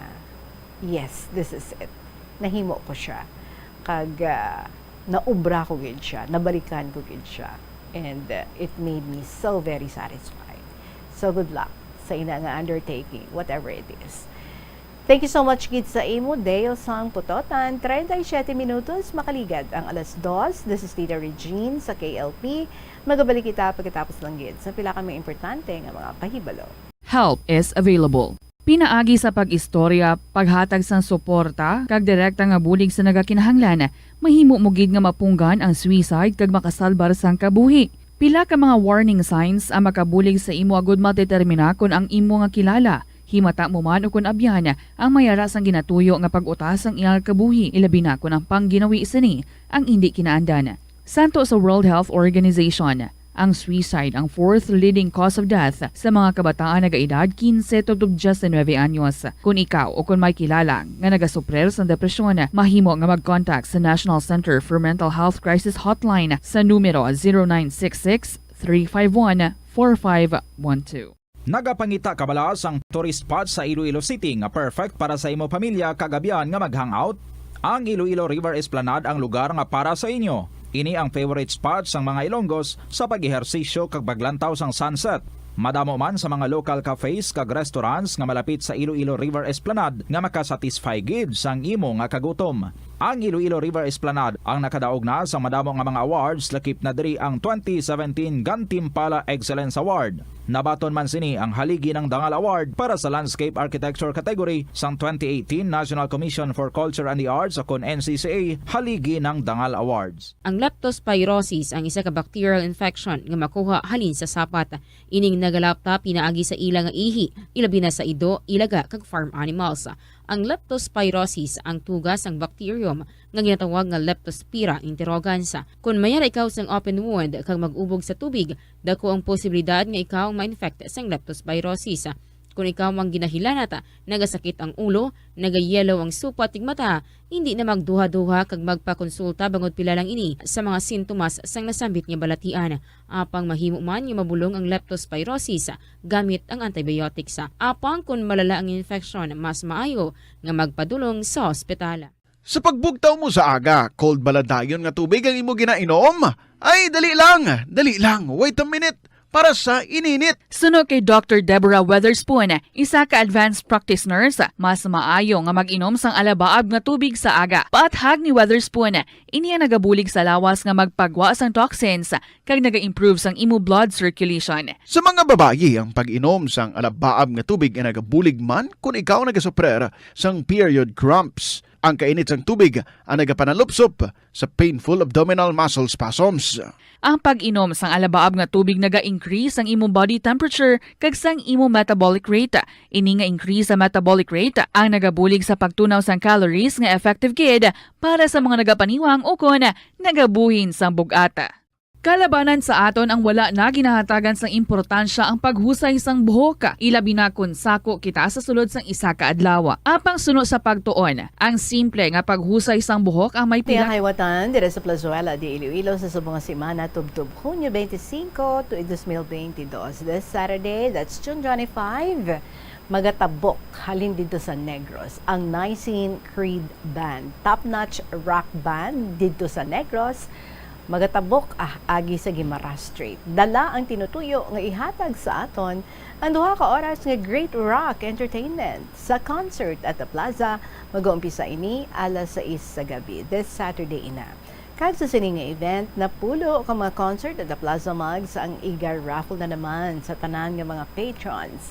"Yes, this is it. Nahimo ko siya. Kag, ah, naubra ko gid siya, nabalikan ko gid siya. And, ah, it made me so very satisfied." So good luck sa ina nga undertaking, whatever it is. Thank you so much gid sa imo, Dale sang Putotan. Treinta y siete minutos, makaligad ang alas dos. This is Tita Regine sa K L P. Magabalik kita pagkatapos lang gid sa pila ka mga importante nga mga pahibalo. Help is available. Pinaagi sa pag-istorya, paghatag sang suporta, kag direkta nga bulig sa nagakinahanglan, mahimo mo gid nga mapunggan ang suicide kag makasalbar sang kabuhi. Pila ka mga warning signs ang makabulig sa imo agud madetermina kon ang imo nga kilala, himata mo man ukon abyan, ang may ara sang ginatuyo nga pag-utas sang iyang kabuhi, ilabi na kon ang pangginawi sini ang indi kinaandan. Santo sa World Health Organization, Ang suicide ang fourth leading cause of death sa mga kabataan nagaedad quince tubtob diyes nuebe anyos. Kon ikaw o kon may kilala nga nagasuprir sang depresyon, mahimo nga mag-contact sa National Center for Mental Health Crisis Hotline sa numero zero nine six six, three five one, four five one two. Nagapangita kabalas ang tourist spot sa Iloilo City nga perfect para sa imo pamilya kag abyan nga mag-hangout? Ang Iloilo River Esplanade ang lugar nga para sa inyo. Ini ang favorite spot sang mga Ilonggos sa pag-ehersisyo kag paglantaw sang sunset. Madamo man sa mga local cafes kag restaurants nga malapit sa Iloilo River Esplanade nga makasatisfy gid sang imo nga kagutom. Ang Iloilo River Esplanade ang nakadaog na sa madamo nga mga awards, lakip na diri ang twenty seventeen Gantimpala Excellence Award. Nabaton man sini ang Haligi ng Dangal Award para sa Landscape Architecture category sang twenty eighteen National Commission for Culture and the Arts, o kon N C C A Haligi ng Dangal Awards. Ang leptospirosis ang isa ka bacterial infection nga makuha halin sa sapat. Ining nagalapta pinaagi sa ila nga ihi, ilabi na sa ido, ilaga, kag farm animals. Ang leptospirosis ang tuga sang bacterium nga ginatawag nga Leptospira interrogans. Kon mayara ikaw sang open wound kag mag-ubog sa tubig, dako ang posibilidad nga ikaw ma-infect sang leptospirosis. Kon ikaw ang ginahilanat, nagasakit ang ulo, nagayellow ang supat ug mata, hindi na magduha-duha kag magpakonsulta bangod pila lang ini sa mga sintomas sang nasambit nga balatian. Apang mahimo man nga mabulong ang leptospirosis gamit ang antibiotics. Apang kon malala ang infeksyon, mas maayo nga magpadulong sa ospital. Sa pagbugtaw mo sa aga, cold bala dayon nga tubig ang imo ginainom? Ay, dali lang, dali lang, wait a minute, para sa ininit. Suno kay Doctor Deborah Weatherspoon, isa ka advanced practice nurse, mas maayo nga mag-inom sang alabaab nga tubig sa aga. Paathag ni Weatherspoon, ini ang nagabulig sa lawas nga magpagwa sang toxins kag naga-improve sang imo blood circulation. Sa mga babayi, ang pag-inom sang alabaab nga tubig ay nagabulig man kon ikaw nagasuprer sang period cramps. Ang kainit sang tubig ang nagapanalupsop sa painful abdominal muscle spasms. Ang pag-inom sang alabaab nga tubig naga-increase sang imo body temperature kag sang imo metabolic rate. Ini nga increase sa metabolic rate ang nagabulig sa pagtunaw sang calories nga effective gid para sa mga nagapaniwang ukon nagabuhin sang bug-at. Kalabanan sa aton ang wala na ginahatagan sang importansya ang paghusay sang buhok, ilabi na kon sako kita sa sulod sang isa ka adlaw. Apang suno sa pagtuon, ang simple nga paghusay sang buhok ang may pila Piyakay watan dire sa Plazuela de Iloilo sa subong nga semana tubtob Hunyo twenty-five to dos mil twenty-two. This Saturday, that's June twenty-five, magatabok halin didto sa Negros ang Nicene Creed Band, top-notch rock band didto sa Negros. Magatabok ah, agi sa Guimaras Street. Dala ang tinutuyo nga ihatag sa aton ang duha ka oras nga great rock entertainment. Sa concert at the plaza, mag-uumpisa ini alas sais sa gabi, this Saturday ina. Kag sa sini nga event, napulo ka mga concert at the plaza mugs ang iga-raffle na naman sa tanan nga mga patrons.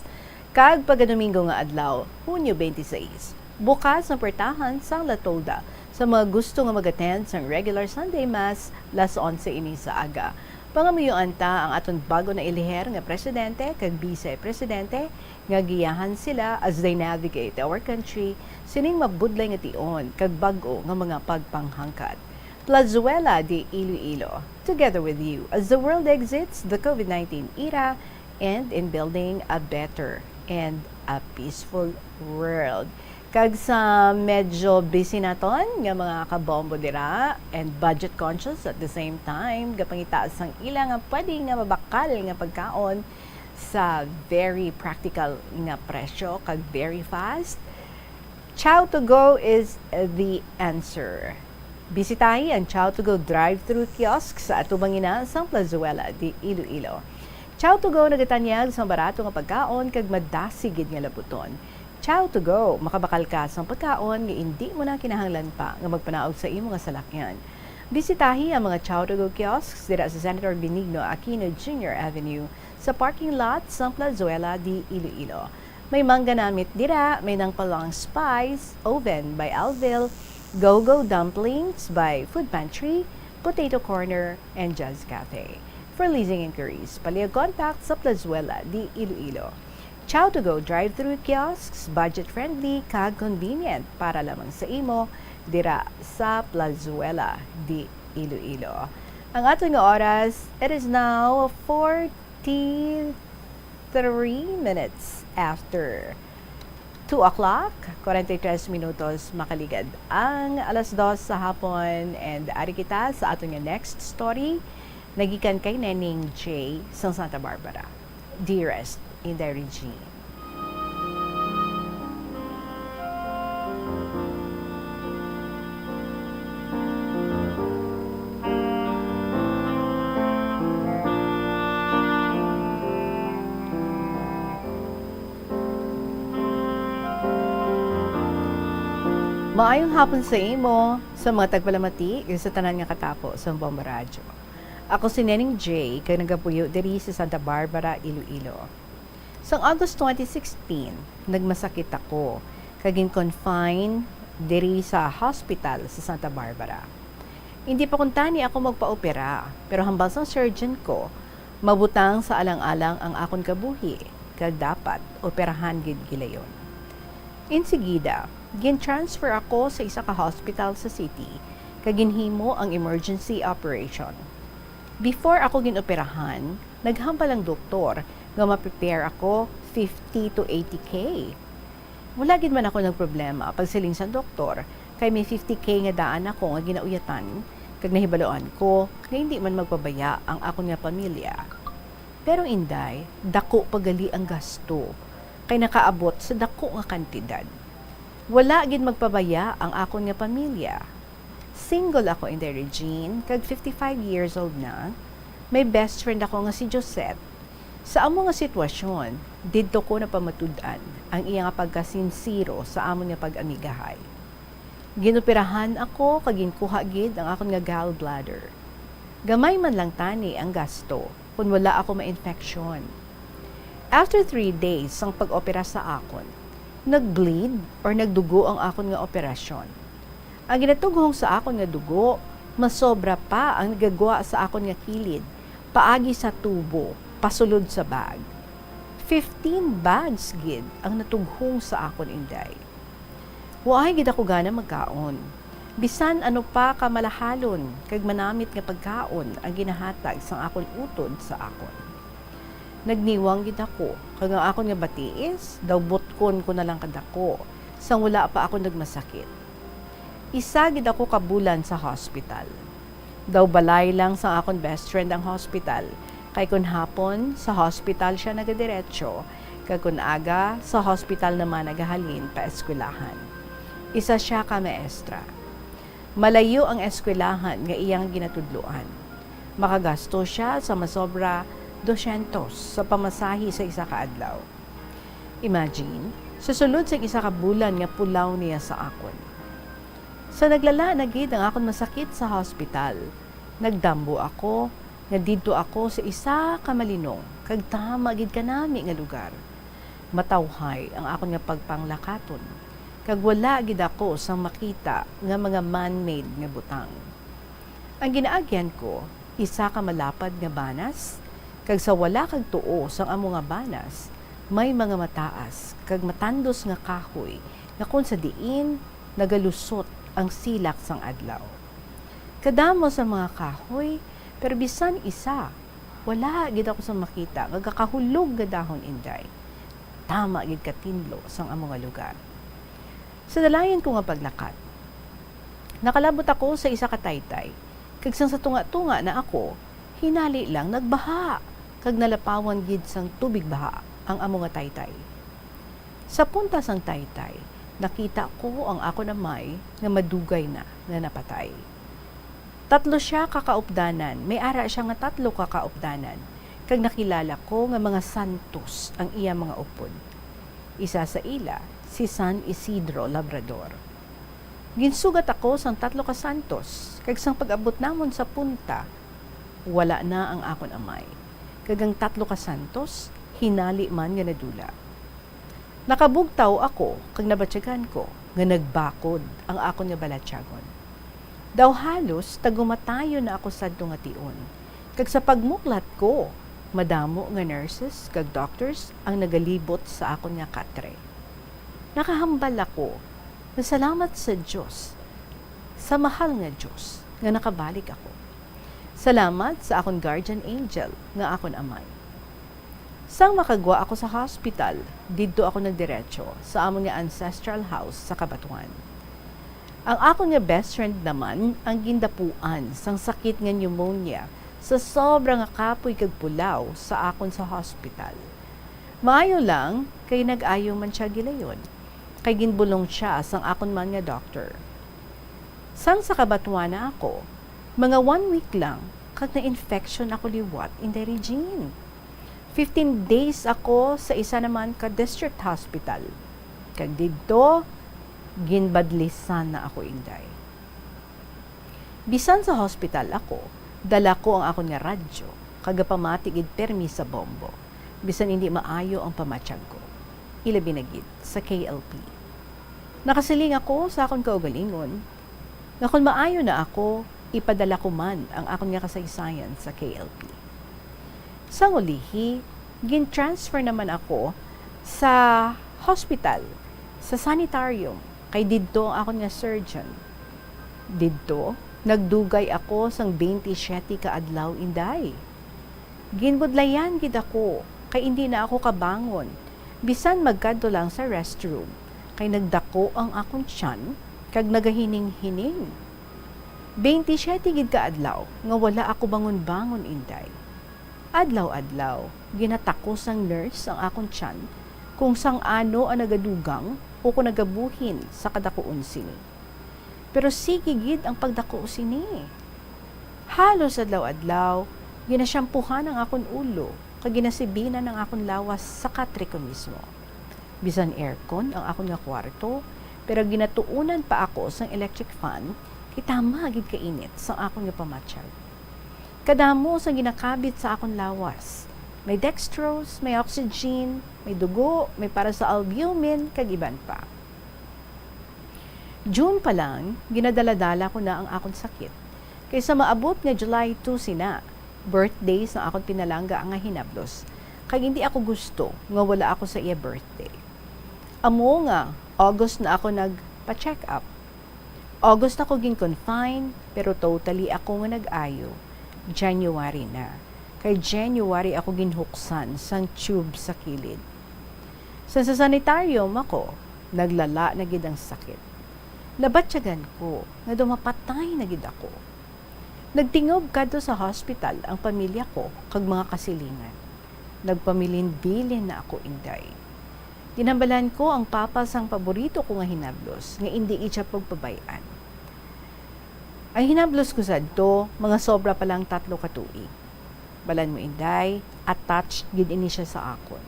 Kag pagkadomingo nga adlaw, Hunyo twenty-six, bukas ang portahan sang La Tolda sa mga gusto nga mag-attend sang regular Sunday Mass, las onse ini sa aga. Pangamuyuan ta ang aton bago na iliher nga presidente kag vice presidente nga giyahan sila as they navigate our country sining mabudlay nga tion kag bag-o nga mga pagpanghangkat. Plazuela de Iloilo, together with you as the world exits the COVID nineteen era and in building a better and a peaceful world. Kag sa medyo busy naton nga mga kabombo dira and budget conscious at the same time, gapangita sang ila nga pwede nga mabakal nga pagkaon sa very practical nga presyo kag very fast, Chow to Go is the answer. Bisitahi ang Chow to Go drive-thru kiosk sa atubang ina sang Plazuela de Iloilo. Chow to Go nagatanyag sang barato nga pagkaon kag madasig gid nga labuton. Chow to Go, makabakal ka sang pagkaon nga indi mo na kinahanglan pa nga magpanaog sa imo nga salakyan. Bisitahi ang mga Chow to Go kiosks dira sa Senator Benigno Aquino Junior Avenue sa parking lot sang Plazuela de Iloilo. May mangga namit dira, may nangpalang Spice, Oven by Alville, Go-Go Dumplings by Food Pantry, Potato Corner, and Jazz Cafe. For leasing inquiries, palihog contact sa Plazuela de Iloilo. Chow to Go drive-thru kiosks, budget-friendly kag convenient para lamang sa imo dira sa Plazuela de Iloilo. Ang aton nga oras, it is now forty-three minutes after two o'clock, forty-three minutos makaligad ang alas dos sa hapon, and ari kita sa aton nga next story, nagikan kay Neneng J sang Santa Barbara. Dearest Inday Regine. Maayong hapon sa imo, sa mga tagpalamati, ug sa tanan nga katapo sa Bombo Radyo. Ako si Neneng J, kag nagapuyo diri sa Santa Barbara, Iloilo. Sang August twenty sixteen, nagmasakit ako kag gin-confine diri sa hospital sa Santa Barbara. Hindi pa kuntani ako magpaopera, pero hambal sang surgeon ko, mabutang sa alang-alang ang akon kabuhi, kag dapat operahan gid gilayon. Insigida, gin-transfer ako sa isa ka hospital sa city, kag ginhimo ang emergency operation. Before ako gin-operahan, naghambal ang doktor nga ma-prepare ako fifty to eighty K. Wala gid man ako nagproblema pagsiling sang doktor, kay may fifty K nga daan ako nga ginauyatan, kag nahibaluan ko nga hindi man magpabaya ang akon nga pamilya. Pero, Inday, dako pa gali ang gasto, kay nakaabot sa dako nga kantidad. Wala gid magpabaya ang akon nga pamilya. Single ako, Inday Regine, kag fifty-five years old na. May best friend ako nga si Josette. Sa amo nga sitwasyon, didto ko napamatud-an ang iya nga pagkasinsero sa amon nga pag-amigahay. Ginoperahan ako kag ginkuha gid ang akon nga gallbladder. Gamay man lang tani ang gasto kon wala ako ma-infection. After three days sang pag-opera sa akon, nag-bleed or nagdugo ang akon nga operasyon. Ang ginatughong sa akon nga dugo, masobra pa ang nagagwa sa akon nga kilid, paagi sa tubo, pasulod sa bag. Fifteen bags gid ang natughong sa akon, Inday. Waay gid ako gana magkaon. Bisan ano pa ka malahalon kag manamit nga pagkaon ang ginahatag sang akon utod sa akon. Nagniwang gid ako, kag ang akon nga batiis daw butkon ko na lang kadako, sang wala pa ako nagmasakit. Isa gid ako ka bulan sa hospital. Daw balay lang sang akon best friend ang hospital, kay kon hapon sa hospital siya nagadiretso, kag kon aga sa hospital naman nagahalin pa eskwelahan. Isa siya ka maestra. Malayo ang eskwelahan nga iyang ginatudloan. Makagasto siya sa masobra dosyentos sa pamasahe sa isa ka adlaw. Imagine, sa sulod sang isa ka bulan nga pulaw niya sa akon. Sa naglala na gid ang akon masakit sa hospital, nagdambo ako nga didto ako sa isa ka malinong kag tama gid kanami nga lugar. Matawhay ang akon nga pagpanglakaton, kag wala gid ako sang makita nga mga man-made nga butang. Ang ginaagyan ko, isa ka malapad nga banas, kag sa wala kag tuo sang amo nga banas, may mga mataas kag matandos nga kahoy nga kon sa diin nagalusot ang silak sang adlaw. Kadamo sa mga kahoy, pero bisan isa, wala gid ako sa makita nga gakahulog nga dahon, Inday. Tama gid katinlo sang amo nga lugar. Sa dalayan ko nga paglakat, nakalabot ako sa isa ka taytay, kag sang sa tunga-tunga na ako, hinali lang nagbaha, kag nalapawan gid sang tubig baha ang amo nga taytay. Sa punta sang taytay, nakita ko ang akon amay nga madugay na nga napatay. Tatlo sia ka kaupdanan, may ara sia nga tatlo ka kaupdanan, kag nakilala ko nga mga santos ang iya mga upod. Isa sa ila, si San Isidro Labrador. Ginsugat ako sang tatlo ka santos, kag sang pag-abot namon sa punta, wala na ang akon amay, kag ang tatlo ka santos hinali man nga nadula. Nakabugtaw ako kag nabatyagan ko nga nagbakod ang akon nga balatyagon. Daw halos tagumatayon na ako sadto nga tion, kag sa pagmuklat ko, madamo nga nurses kag doctors ang nagalibot sa akon nga katre. Nakahambal ako nga salamat sa Dios, sa mahal nga Dios, nga nakabalik ako. Salamat sa akon guardian angel nga akon amay. Sang makagwa ako sa hospital, didto ako nagdiretso sa amon nga ancestral house sa Cabatuan. Ang akon nga best friend naman ang gindapuan sang sakit nga pneumonia sa sobra nga kapoy kag pulaw sa akon sa hospital. Maayo lang kay nag-ayo man sia gilayon, kay ginbulong sia sang akon man nga doktor. Sang sa Cabatuan na ako, mga one week lang kag na-infection ako liwat, Inday Regine. Fifteen days ako sa isa naman ka district hospital. Kag didto, ginbadlisan na ako, Inday. Bisan sa hospital ako, dala ko ang akon nga radyo, kag gapamati gid permi sa bombo, bisan indi maayo ang pamatyag ko, ilabi na gid sa K L P. Nakasiling ako sa akon kaugalingon, nga kon maayo na ako, ipadala ko man ang akon nga kasaysayan sa K L P. Sang ulihi, gin-transfer naman ako sa hospital, sa sanitarium, kay didto ang akon nga surgeon. Didto, nagdugay ako sang twenty-seven ka adlaw, Inday. Ginbudlayan gid ako, kay indi na ako kabangon, bisan magkadto lang sa restroom, kay nagdako ang akon tiyan kag nagahining-hining. Twenty-seven gid ka adlaw nga wala ako bangon-bangon, Inday. Adlaw-adlaw, ginatakos sang nurse ang akon tiyan kung sang ano ang nagadugang o kung nagabuhin sa kadakuon sini. Pero sige gid ang pagdako sini. Halos adlaw-adlaw, ginasyampuhan ang akon ulo kag ginasibinan ang akon lawas sa katre ko mismo. Bisan aircon ang akon nga kwarto, pero ginatuunan pa ako sang electric fan kay tama gid kainit sang akon nga pamatyag. Kadamo sang ginakabit sa akon lawas. May dextrose, may oxygen, may dugo, may para sa albumin, kag iban pa. June pa lang, ginadaladala ko na ang akon sakit. Kay sa maabot nga July two sina, birthday sang akon pinalangga nga hinablos, kag indi ako gusto nga wala ako sa iya birthday. Amo nga, August na ako nagpa-check up. August ako gin-confine, pero totally ako nga nag-ayo, January na. Kay January ako ginhuksan sang tube sa kilid. Sa, sa sanitarium ako, naglala na gid ang sakit. Nabatyagan ko nga daw mapatay na gid ako. Nagtingob kadto sa hospital ang pamilya ko kag mga kasilingan. Nagpamilinbilin na ako, Inday. Ginhambalan ko ang papa sang paborito ko nga hinablos nga indi gid sia pagpabay-an. Ang hinablos ko sadto, mga sobra pa lang tatlo ka tuig. Balan mo, Inday, attached gid ini sia sa akon.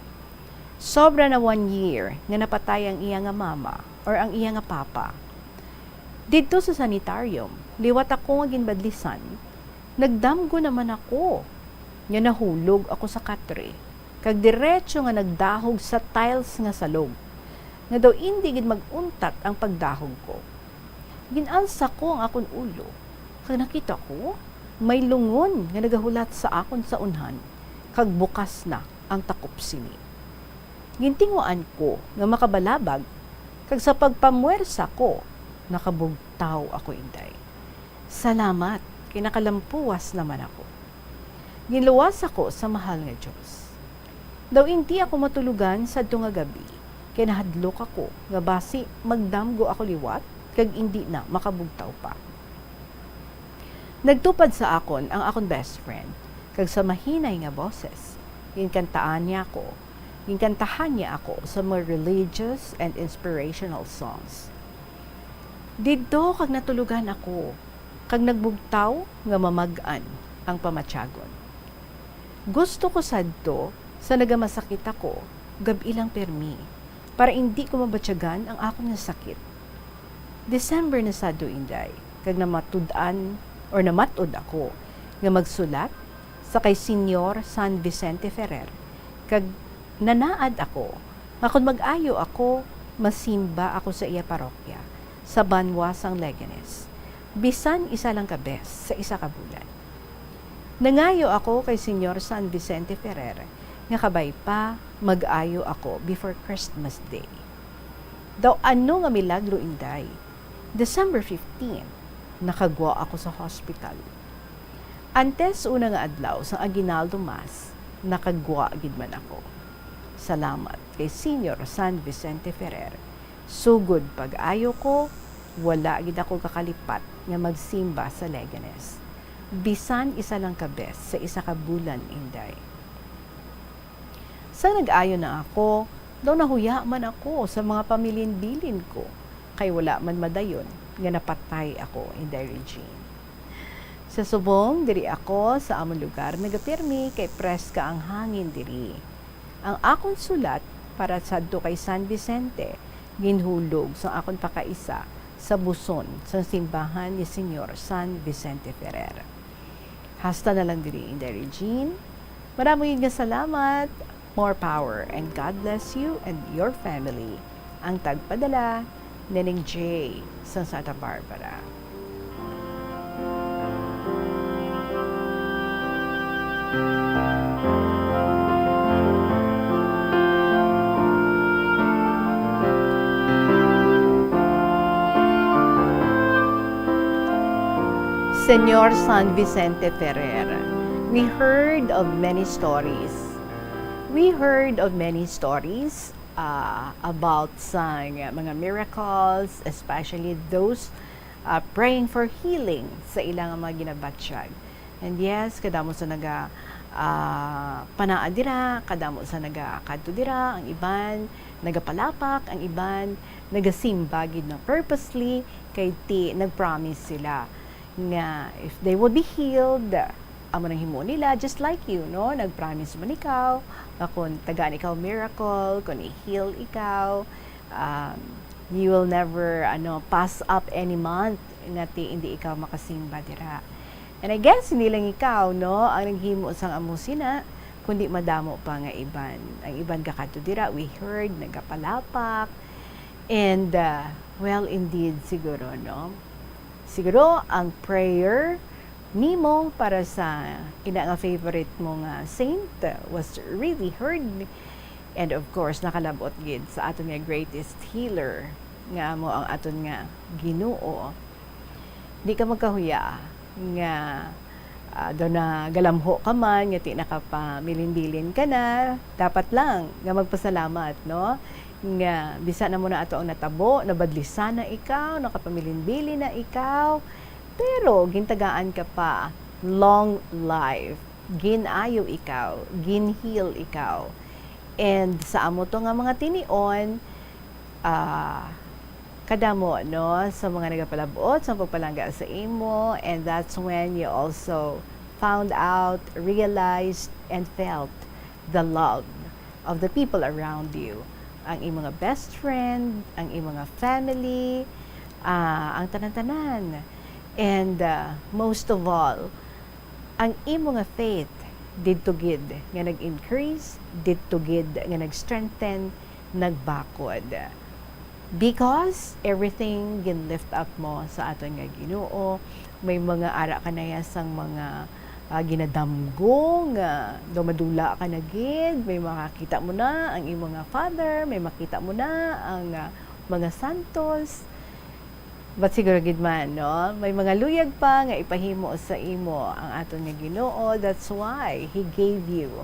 Sobra na one year nga napatay ang iya nga mama or ang iya nga papa. Didto sa sanitarium, liwat ako nga ginbadlisan, nagdamgo naman ako nga nahulog ako sa katre, kag diretso nga nagdahog sa tiles nga salog, nga daw indi gid mag-untat ang pagdahog ko. Gin-alsa ko ang akon ulo, kag nakita ko may lungon nga nagahulat sa akon sa unhan, kag bukas na ang takop sini. Gintinguhaan ko nga makabalabag, kag sa pagpamwersa ko, nakabugtaw ako, Inday. Salamat, kay nakalampuwas naman ako. Ginluwas ako sa mahal nga Dios. Daw indi ako matulugan sadto nga gabi, kay nahadlok ako nga basi magdamgo ako liwat kag indi na makabugtaw pa. Nagtupad sa akon ang akon best friend, kag sa mahinay nga boses, ginkantaan niya ako, ginkantahan niya ako sa mga religious and inspirational songs. Didto kag natulugan ako, kag nagbugtaw nga mamag-an ang pamatyagon. Gusto ko sadto sa nagamasakit ako, gab-i lang pirmi, para indi ko mabatyagan ang akon nga sakit. December na sadto, Inday, kag namatud-an or namat-od ako nga magsulat sa kay Señor San Vicente Ferrer, kag nanaad ako nga kon mag-ayo ako, masimba ako sa iya parokya sa banwa sang Leganes, bisan isa lang ka bes sa isa ka bulan. Nangayo ako kay Señor San Vicente Ferrer nga kabay pa mag-ayo ako before Christmas Day. Daw ano nga milagro, Inday? December fifteen, nakagwa ako sa hospital. Antes una nga adlaw sang Aguinaldo Mass, nakagwa gid man ako. Salamat kay Señor San Vicente Ferrer. Sugod pag-ayo ko, wala gid ako kakalipat nga magsimba sa Leganes. Bisan isa lang ka bes sa isa ka bulan, Inday. Sa nag-ayo na ako, daw nahuya man ako sa mga pamilinbilin ko, kay wala man madayon nga napatay ako, Inday Regine. Sa subong, diri ako sa amon lugar nagapirmi kay preska ang hangin diri. Ang akon sulat para sadto kay San Vicente, ginhulog sa akon pakaisa sa buson sang simbahan ni Señor San Vicente Ferrer. Hasta na lang diri, Inday Regine. Madamo gid nga salamat. More power and God bless you and your family. Ang tagpadala, Neneng J sang Santa Barbara. Señor San Vicente Ferrer, we heard of many stories. We heard of many stories, uh, about sa mga miracles, especially those, uh, praying for healing sa ilang mga ginabatyag. And yes, kadamo sa naga, ah, panaa dira, kadamo sa nagakadto dira, ang iban nagapalapak, ang iban nagasimba gid na purposely, kay ti nag-promise sila nga if they would be healed, amo nang himo nila, just like you, no? Nag-promise man ikaw nga kung tagaan ikaw miracle, kung i-heal ikaw, um, you will never, ano, pass up any month nga ti hindi ikaw makasimba dira. And I guess, hindi lang ikaw, no, ang naghimo sang amo sina, kundi madamo pa nga iban. Ang iban gakadto dira, we heard, nagapalapak. And, uh, well, indeed, siguro, no? Siguro, ang prayer nimo para sa ina nga favorite mo nga saint was really heard. And of course, nakalabot gid sa aton nga greatest healer, nga amo ang aton nga Ginoo. Di ka magkahuya nga, ah, daw nagalamho ka man, nga ti nakapamilinbilin ka na. Dapat lang nga magpasalamat, no? Nga bisan na mo na ato ang natabo, nabadlisan na ikaw, nakapamilinbilin na ikaw, pero gintagaan ka pa long life. Gin-ayo ikaw, gin-heal ikaw. And sa amo to nga mga tinion, ah, kadamo, no, sa mga nagapalabot sa pagpalangga sa imo, and that's when you also found out, realized, and felt the love of the people around you. Ang imo nga best friend, ang imo nga family, ah, ang tanan-tanan. And, ah, most of all, ang imo nga faith didto gid nga nag-increase, didto gid nga nag-strengthen, nagbakod. Because everything gin-lift up mo sa aton nga Ginoo. May mga ara ka na ya sang mga, ah, ginadamgo nga daw madula ka na gid. May makakita mo na ang imo nga father, may makita mo na ang, ah, mga santos. But siguro gid man, no? May mga luyag pa nga ipahimo sa imo ang aton nga Ginoo. That's why He gave you,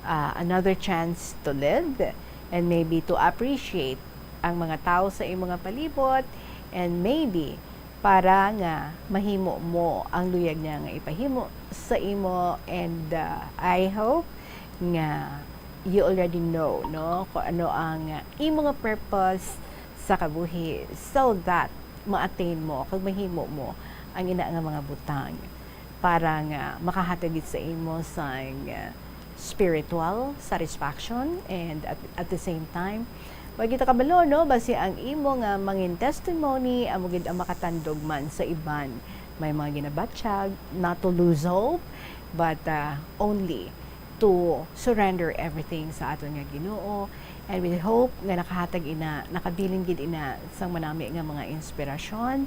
ah, another chance to live and maybe to appreciate ang mga tawo sa imo nga palibot, and maybe para nga mahimo mo ang luyag niya nga ipahimo sa imo. And, ah, I hope nga you already know, no, kung ano ang imo nga purpose sa kabuhi, so that ma-attain mo kag mahimo mo ang ina nga mga butang para nga makahatag gid sa imo sang, ah, spiritual satisfaction, and at, at the same time, wa kita kabalo, no, basi ang imo nga mangin testimony amo gid ang makatandog man sa iban. May mga ginabatyag, not to lose hope, but, ah, only to surrender everything sa aton nga Ginoo. And we hope nga nakahatag ina, nakabilin gid ina sang manami nga mga inspirasyon,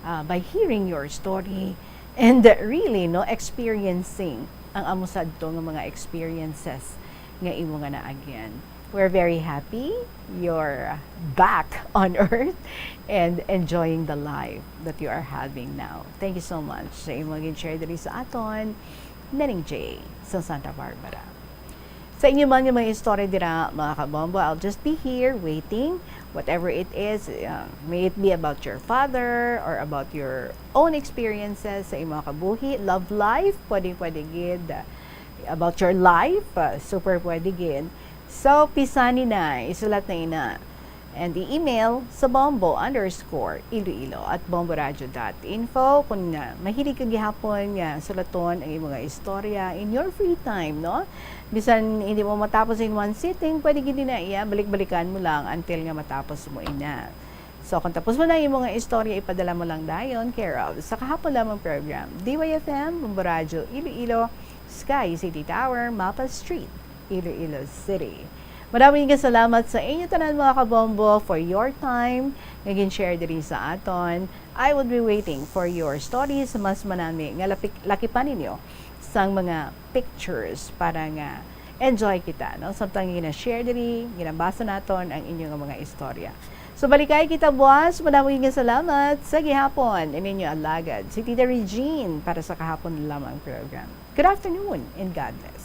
ah, by hearing your story and, uh, really, no, experiencing ang amo sadto nga mga experiences nga imo nga naagyan. We're very happy you're back on earth and enjoying the life that you are having now. Thank you so much sa imong gin-share diri sa aton, Neneng J, sa Santa Barbara. Sa inyo man nga mga istorya dira, mga kabombo, I'll just be here waiting. Whatever it is, uh, may it be about your father or about your own experiences sa imong kabuhi, love life, pwedeng-pwede gid, uh, about your life, uh, super pwede gid. So, pisani na, isulat na ina. And i-email sa bombo underscore iloilo at bomboradio dot info. Kung, uh, mahilig ka gihapon nga sulaton ang imong mga istorya in your free time, no? Bisan hindi mo matapos in one sitting, pwede gid na iya, balik-balikan mo lang until nga matapos mo ina. So, kung tapos mo na ang imong mga istorya, ipadala mo lang dayon, care of sa Kahapon Lamang Program, D Y F M, Bombo Radyo Iloilo, Sky City Tower, Mapa Street, Iloilo City. Madaming nga salamat sa inyo tanan, mga kabombo, for your time nga gin-share diri sa aton. I would be waiting for your stories. Mas manami nga lapik-, lakipan ninyo sang mga pictures para nga enjoy kita, no? Samtang gina-share diri, ginabasa naton ang inyo nga mga istorya. So, balikay kita buwas. Madaming nga salamat sa gihapon. Ininyo alagad, si Tita Regine para sa Kahapon Lamang Program. Good afternoon and God bless.